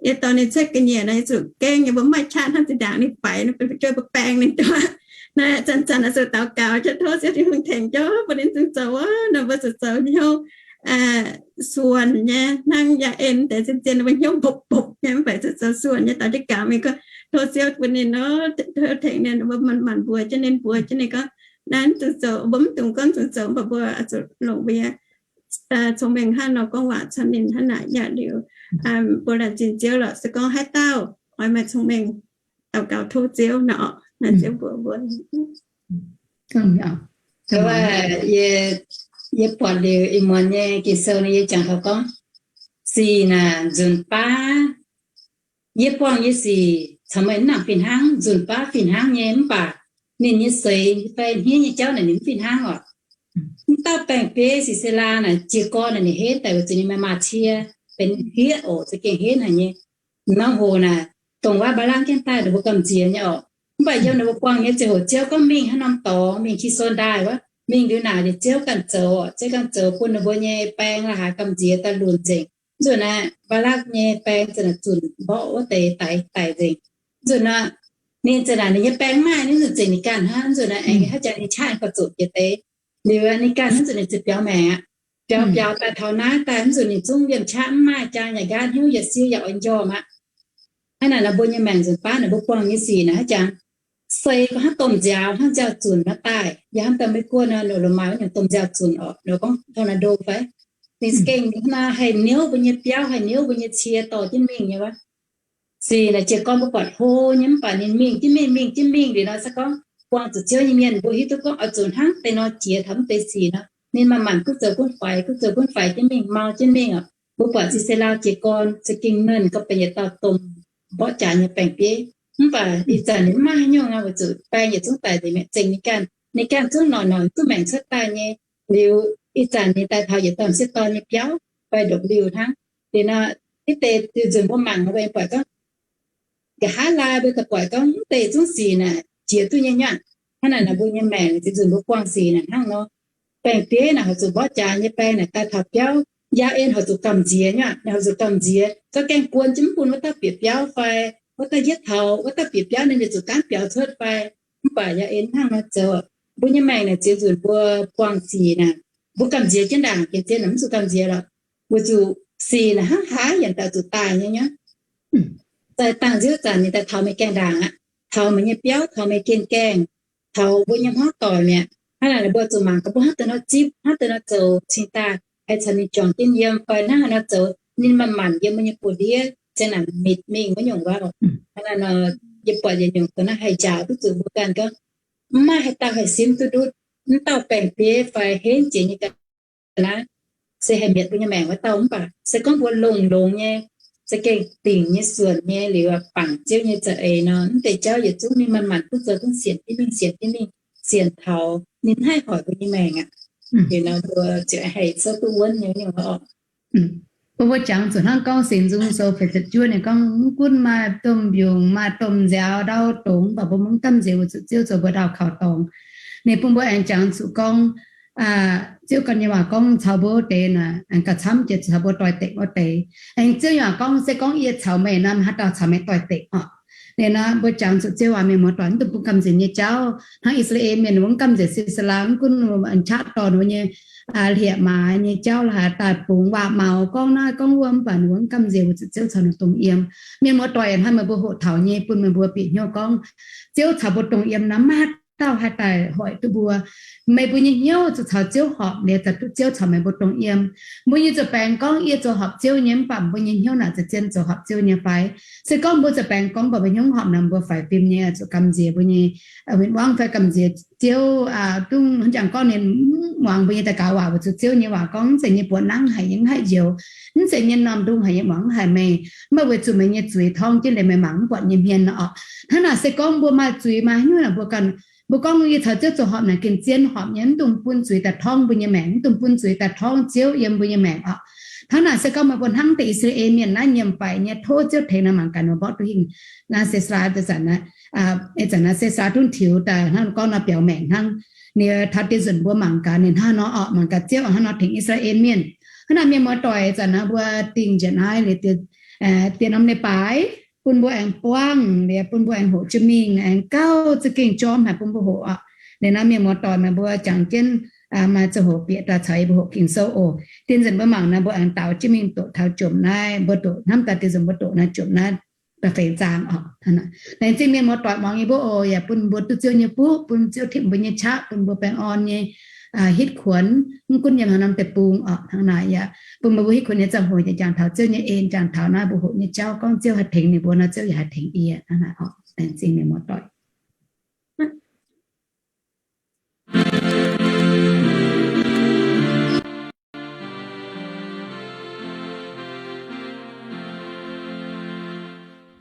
Yie dorh ninh cuotv ga'nyiec nor, yie zuqc gengh nyei, mbuo mv maaih qaqv hnangv zinh ndaangc ninh faix nor, bun fu'jueiv mbuo baeng ninh duqv. Naaiv zanc-zanc oix zuqc daux gaux, tov Ziouv Tin-Hungh tengx jienv bun ninh zuqc zoux wuov nor, mbuo zuqc zoux hnyouv suonc nyei hnangv yaac en deix zien-zien, mbuo hnyouv mbopv-mbopv nyei, mv baac zuqc zoux suonc nyei daux jienv gaux mingh gorngv, tov Ziouv bun ninh nor, tov tengx ninh, mbuo manc-manc mbuox jienv ninh, mbuox jienv ninh gorngv, naaiv zuqc zoux, mbuo mv dungx gorngv zuqc zoux, mv baac mbuo zuqc longc mbuo nyei cong-mengh hnangv nor gorngv waac caux ninh hnangv naaic. Yaac liuz mbuo laengz zingh Ziouv lorqc. Se gorngv haaix dauh oix maaih cong-mengh, daux gaux tov Ziouv nor, naaiv Ziouv mbuox mbuo. Yie buatc liuz ih muonz nyei Ging-Sou nor, yie jangx taux gorngv, sic naaic nzunc baav, yie buangh nyei sic caux meih mv nangc fih hnangv, nzunc baav fih hnangv nyei, mv baac ninh nyei seix fai hniev nyei jauv naaic ninh mv fih hnangv oc. Mv dauh baeng-bieiv Si^se^laa naaic jiez gorn naaic ninh henv daaih weic zuqc ninh maaih maa-cie benx hlieqv oc, za'gengh henv haic nyei. Nor hoc naaic, dongh waac Mbaa^lakv jienv daaih ninh mbuo gamh nziex nyei oc. Mv baac yiem ninh mbuo buangh nyei ziangh hoc Ziouv gorngv mingh haaix norm dorngx, mingh Ki^so^ndaaih wuov, mingh liuz naaic liuz Ziouv ganh zoux oc, Ziouv ganh zoux bun ninh mbuo nyei baeng la'haaix gamh nziex daaih lunc nzengc. Nzunc naaiv Mbaa^lakv nyei baeng za'naaic zunc mborqv wuov deix daic daic nzengc. Nzunc naaic ninh za'naaic ninh nyei baeng mv maaih, ninh nzunc zengc ninh ganh hnangv. Nzunc naaiv aengx haaix jangx ninh qaqv gauh zoqc jiex deix. Liuz ninh ganh nzunc ninh ziouc biaux maengc aqv. Biaux biaux daaih taux naaiv daaih nzunc ninh zungv yiem qaqv mv maaih, jangx yaac nqaatv hnyouv, yaac siou yaac oix njormh aqv. Hnangv naaic nor mbuo nyei maengc nzunc baav naaic mbuo buangh nyei sic naaic haaix jangx, se gorngv hnangv domh nziaaux hnangv nziaaux-zunc nor daaih, yaac hnangv daaih maiv guoqv nor, ninh lomh maaiz wuov nyungc domh nziaaux-zunc oc, ninh gorngv tornado fai, ninh za'gengh hnangv naaiv haih niouv mbuo nyei biauv, haih niouv mbuo nyei cie dorh jienv mingh nyei wuov. Sic naaic jiez gorn mbuo buatc hlo nyei, mv baac ninh mingh jienv mingh, mingh jienv mingh liuz nor, se gorngv buangh zuqc Ziouv nyei mienh mbuo hiuv duqv gorngv oix zuqc hnangv deix nor jiex taux mv deix sic nor, ninh manc-manc gunv zoux gunv faix, gunv zoux gunv faix jienv mingh, mau jienv mingh oc. Mbuo buatc Si^se^laa jiez gorn za'gengh nernh gorngv benx yietc dauh domh mborqv jaax nyei baeng-bieiv. Mv baac ih zanc ninh mv maaih haaix nyungc aqv, weic zuqc baeng yietc zungv daic nzengc mi'aqv, zengc ninh ganh. Ninh ganh zungv noic noic duqv maengc cuotv daaih nyei. Liuz ih zanc ninh daaih taux yietc dauh m'sieqv dorn nyei biauv fai ndopv-liuh hnangv. Liuz nor, ih deix diuh nzunc mbuo mangc nor mbuo aengx buatc gorngv, nqa'haav laai mbuo daaih buatc gorngv mv deix zungv sic naaic jiex duqv nyei nyuav. Hnangv naaic nor mbuo nyei maengc diuh nzunc mbuo buangh sic naaic hnangv nor. Baeng-bieiv naaic hoic zuqc mborqv jaax nyei baeng naaic daaih taux biauv, yaac en hoic zuqc gamh nziex nyuav, naaic hoic zuqc gamh nziex, za'gengh guon jienv mv bun wuov dauh bieqc biauv fai wuov dauh hietv taux wuov dauh bieqc biauv ninh ziouc zuqc gaanv biaux cuotv fai. Mv baac yaac en hnangv nor zoux. Mbuo nyei maengc naaic diuh nzunc mbuo buangh sic naaic, mbuo gamh nziex jienv ndaangc, gengh zien naaic mv zuqc gamh nziex lorqc. Weic zuqc sic naaic hnangv haaix yaac daaih zuqc daaih nyei nyuav. Daaih dangh nziouv zanc ninh daaih taux meih gaengh ndaangc aqv, taux meih nyei biauv, taux meih gengh gaengh, taux mbuo nyei hmuangv doic mi'aqv. Hnangv naaic mbuo zuqc mangc gaax mbuo hnangv deix nor zipv, hnangv deix nor zoux cingx daaih haih caux ninh juangc jienv yiem fai hnangv haaix nor zoux ninh manc-manc yiem mbuo nyei buoz-ndiev ziang naaic mitc mingh wuov nyungc waac. Hnangv naaic nor, yie buatc yietc nyungc dongh naaiv haih njaaux duqv zuqc mbuo ganh gorngv, mv maaih haaix dauh haih simv duqv ndutv mv dauh baeng-bieiv fai henv jiex nyei ga'naaiv se haih mietc mbuo nyei maengc wuov dauh. Mv baac se gorngv mbuo longx-longx nyei, za'gengh dingc nyei, suonc nyei liuz, bangc Ziouv nyei za'eix nor, mv deix jauv yietc zungv ninh manc-manc gunv zoux gunv sienx jienv mingh, sienx jienv mingh, sienx taux ninh haih hoic mbuo nyei maengc aqv. Liuz nor mbuo ziouc haih souv duqv wuonv nyei nyungc oc. Mbuo, mbuo jangx zuqc hnangv gorngv Singx Nzung Sou feix ziepc juov ninh gorngv, mv gunv maaih domh mbiungc, maaih domh nziaaux ndau dongz, mv baac mbuo mv gamh nziex weic zuqc Ziouv zoux mbuo ndaauh kaux dorngx. Ninh bun mbuo aengx jangx zuqc gorngv, Ziouv ganh nyei waac gorngv caux mbuo wuov deix naaic, aengx gauh camv jiex caux mbuo doix-dekc wuov deix. Aengx Ziouv nyei waac gorngv, se gorngv yie caux meih nor, haaix dauh caux meih doix-dekc oc? Liuz nor mbuo jangx zuqc Ziouv waac mienh muoz-doic mv dungx bun gamh nziex nyei jauv. Hnangv I^saa^laa^en Mienh mbuo mv gamh nziex Sisera, mv gunv ninh mbuo qaqv dorh ninh mbuo nyei hlieqv-maaz nyei jauv la'haaix daaih bungx waac-maux gorngv naaiv gorngv wuov, mv baac ninh mbuo mv gamh nziex weic zuqc Ziouv caux ninh dongh yiem. Mienh muoz-doic, hnangv meih mbuo hoqc taux nyei bun meih mbuo bieqc hnyouv gorngv, Ziouv caux mbuo dongh yiem nor, maiv haaix dauh haih daaih hoic duqv mbuo. Meih mbuo nyei hnyouv zuqc caux Ziouv horpc, liuz za'gengh duqv Ziouv caux meih mbuo dongh yiem. Mbuo nyei zuqc baengx gorngv, yie zoux horpc Ziouv nyei, mv baac mbuo nyei hnyouv naaic za'gengh zoux horpc Ziouv nyei fai? Se gorngv mbuo zuqc baengx gorngv, mv baac mbuo hnyouv horpc nor, mbuo faix fim nyei, zuqc gamh nziex mbuo nyei win-wangv fai gamh nziex Ziouv, dongh haaix jangx gorngv ninh muangx mbuo nyei daux gaux waac, weic zuqc Ziouv nyei waac gorngv, mv zeiz nyei buoz nangv haic yie mv haih njoux, mv zeiz nyei norm ndung haic yie muangx mv haic meih, mv baac weic zuqc meih nyei zuiz torngv jienv liuz meih mangc mv buatc nyei hmien oc. Hnangv naaic se gorngv mbuo maaih zuiz maaih hnyouv naaic mbuo ganh, mbuo gorngv yie caux Ziouv zoux horpc naaic gengh zien horpc nyei, mv dungx bun zuiz daaih torngv mbuo nyei maengc, mv dungx bun zuiz daaih torngv Ziouv yiem mbuo nyei maengc oc. Hnangv naaic se gorngv meih mbuo hnangv deix I^saa^laa^en Mienh naaiv nyiemc faix nyei, tov Ziouv tengx naaiv mangc gaax ninh mbuo mborqv duqv hingh. Naaiv Sisera zanc, ih zanc naaiv Sisera dungx tiux daaih hnangv gorngv nor biaux maengc hnangv. Ninh taux deix nzunc mbuo mangc gaax ninh hnangv nor oc, mangc gaax Ziouv hnangv nor tengx I^saa^laa^en Mienh. Hnangv naaic mienh muoz-doic, ih zanc naaiv mbuo dingh njiec naaiv liuz deix diex norm leiz-baaix, bun mbuo aengx buangv, liuz bun mbuo aengx hoqc jiex mingh, aengx gauh za'gengh jorm haic bun mbuo hoqc oc. Liuz naaiv mienh muoz-doic, meih mbuo jangx jienv maaih ziangh hoc bieqc daaih caux yie mbuo hoqc Ging-Sou oc. Dieh nzunc mbuo mangc naaiv, mbuo aengx daaux jienv mingh doqc taux jomc naaiv, mbuo doqc hnamv daaih dieh nzunc mbuo doqc naaiv jomc naaiv da'feix zaang oc. Laengz zingh mienh muoz-doic muangx yie mbuo oc. Yaac bun mbuo duqv Ziouv nyei fuqv, bun Ziouv tipv mbuo nyei qaqv, bun mbuo baengh orn nyei hitv kuonx, mv gunv yiem haaix norm deic-bung oc. Hnangv naaic yaac bun mbuo hitv kuonx nyei ziangh hoc yaac jangx taux Ziouv nyei en, jangx taux naaiv mbuo hoqc nyei jauv, gorngv Ziouv haih tengx ninh mbuo nor, Ziouv yaac haih tengx yie. Hnangv naaic oc. Laengz zingh mienh muoz-doic.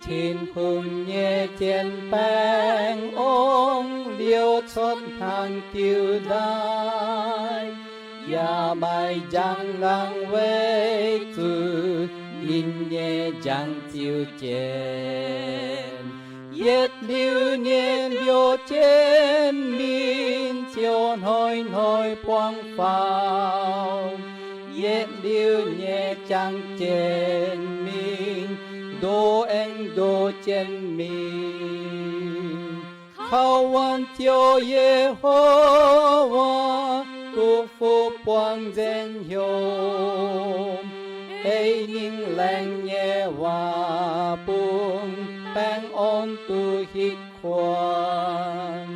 Tin-Hungh nyei jien-baengh ong-liouh cuotv hnaangx diuh ndaaih, yaac maaih njang laangz weic zuqc ninh nyei njang-ziuh jienh. Yietc liuz nyei liouh jienv mingh ziouc hnoi-hnoi buangv faaux. Yietv liuz nyei jangx jienh mingh, ndoh aengx ndoh jienh mingh. Kaux wuonh Ziouv Ye^ho^waa, duqv fuqv buangv nzengc hnyouv, ei ninh laengz nyei waac bun baengh orn duqv hitv kuonx.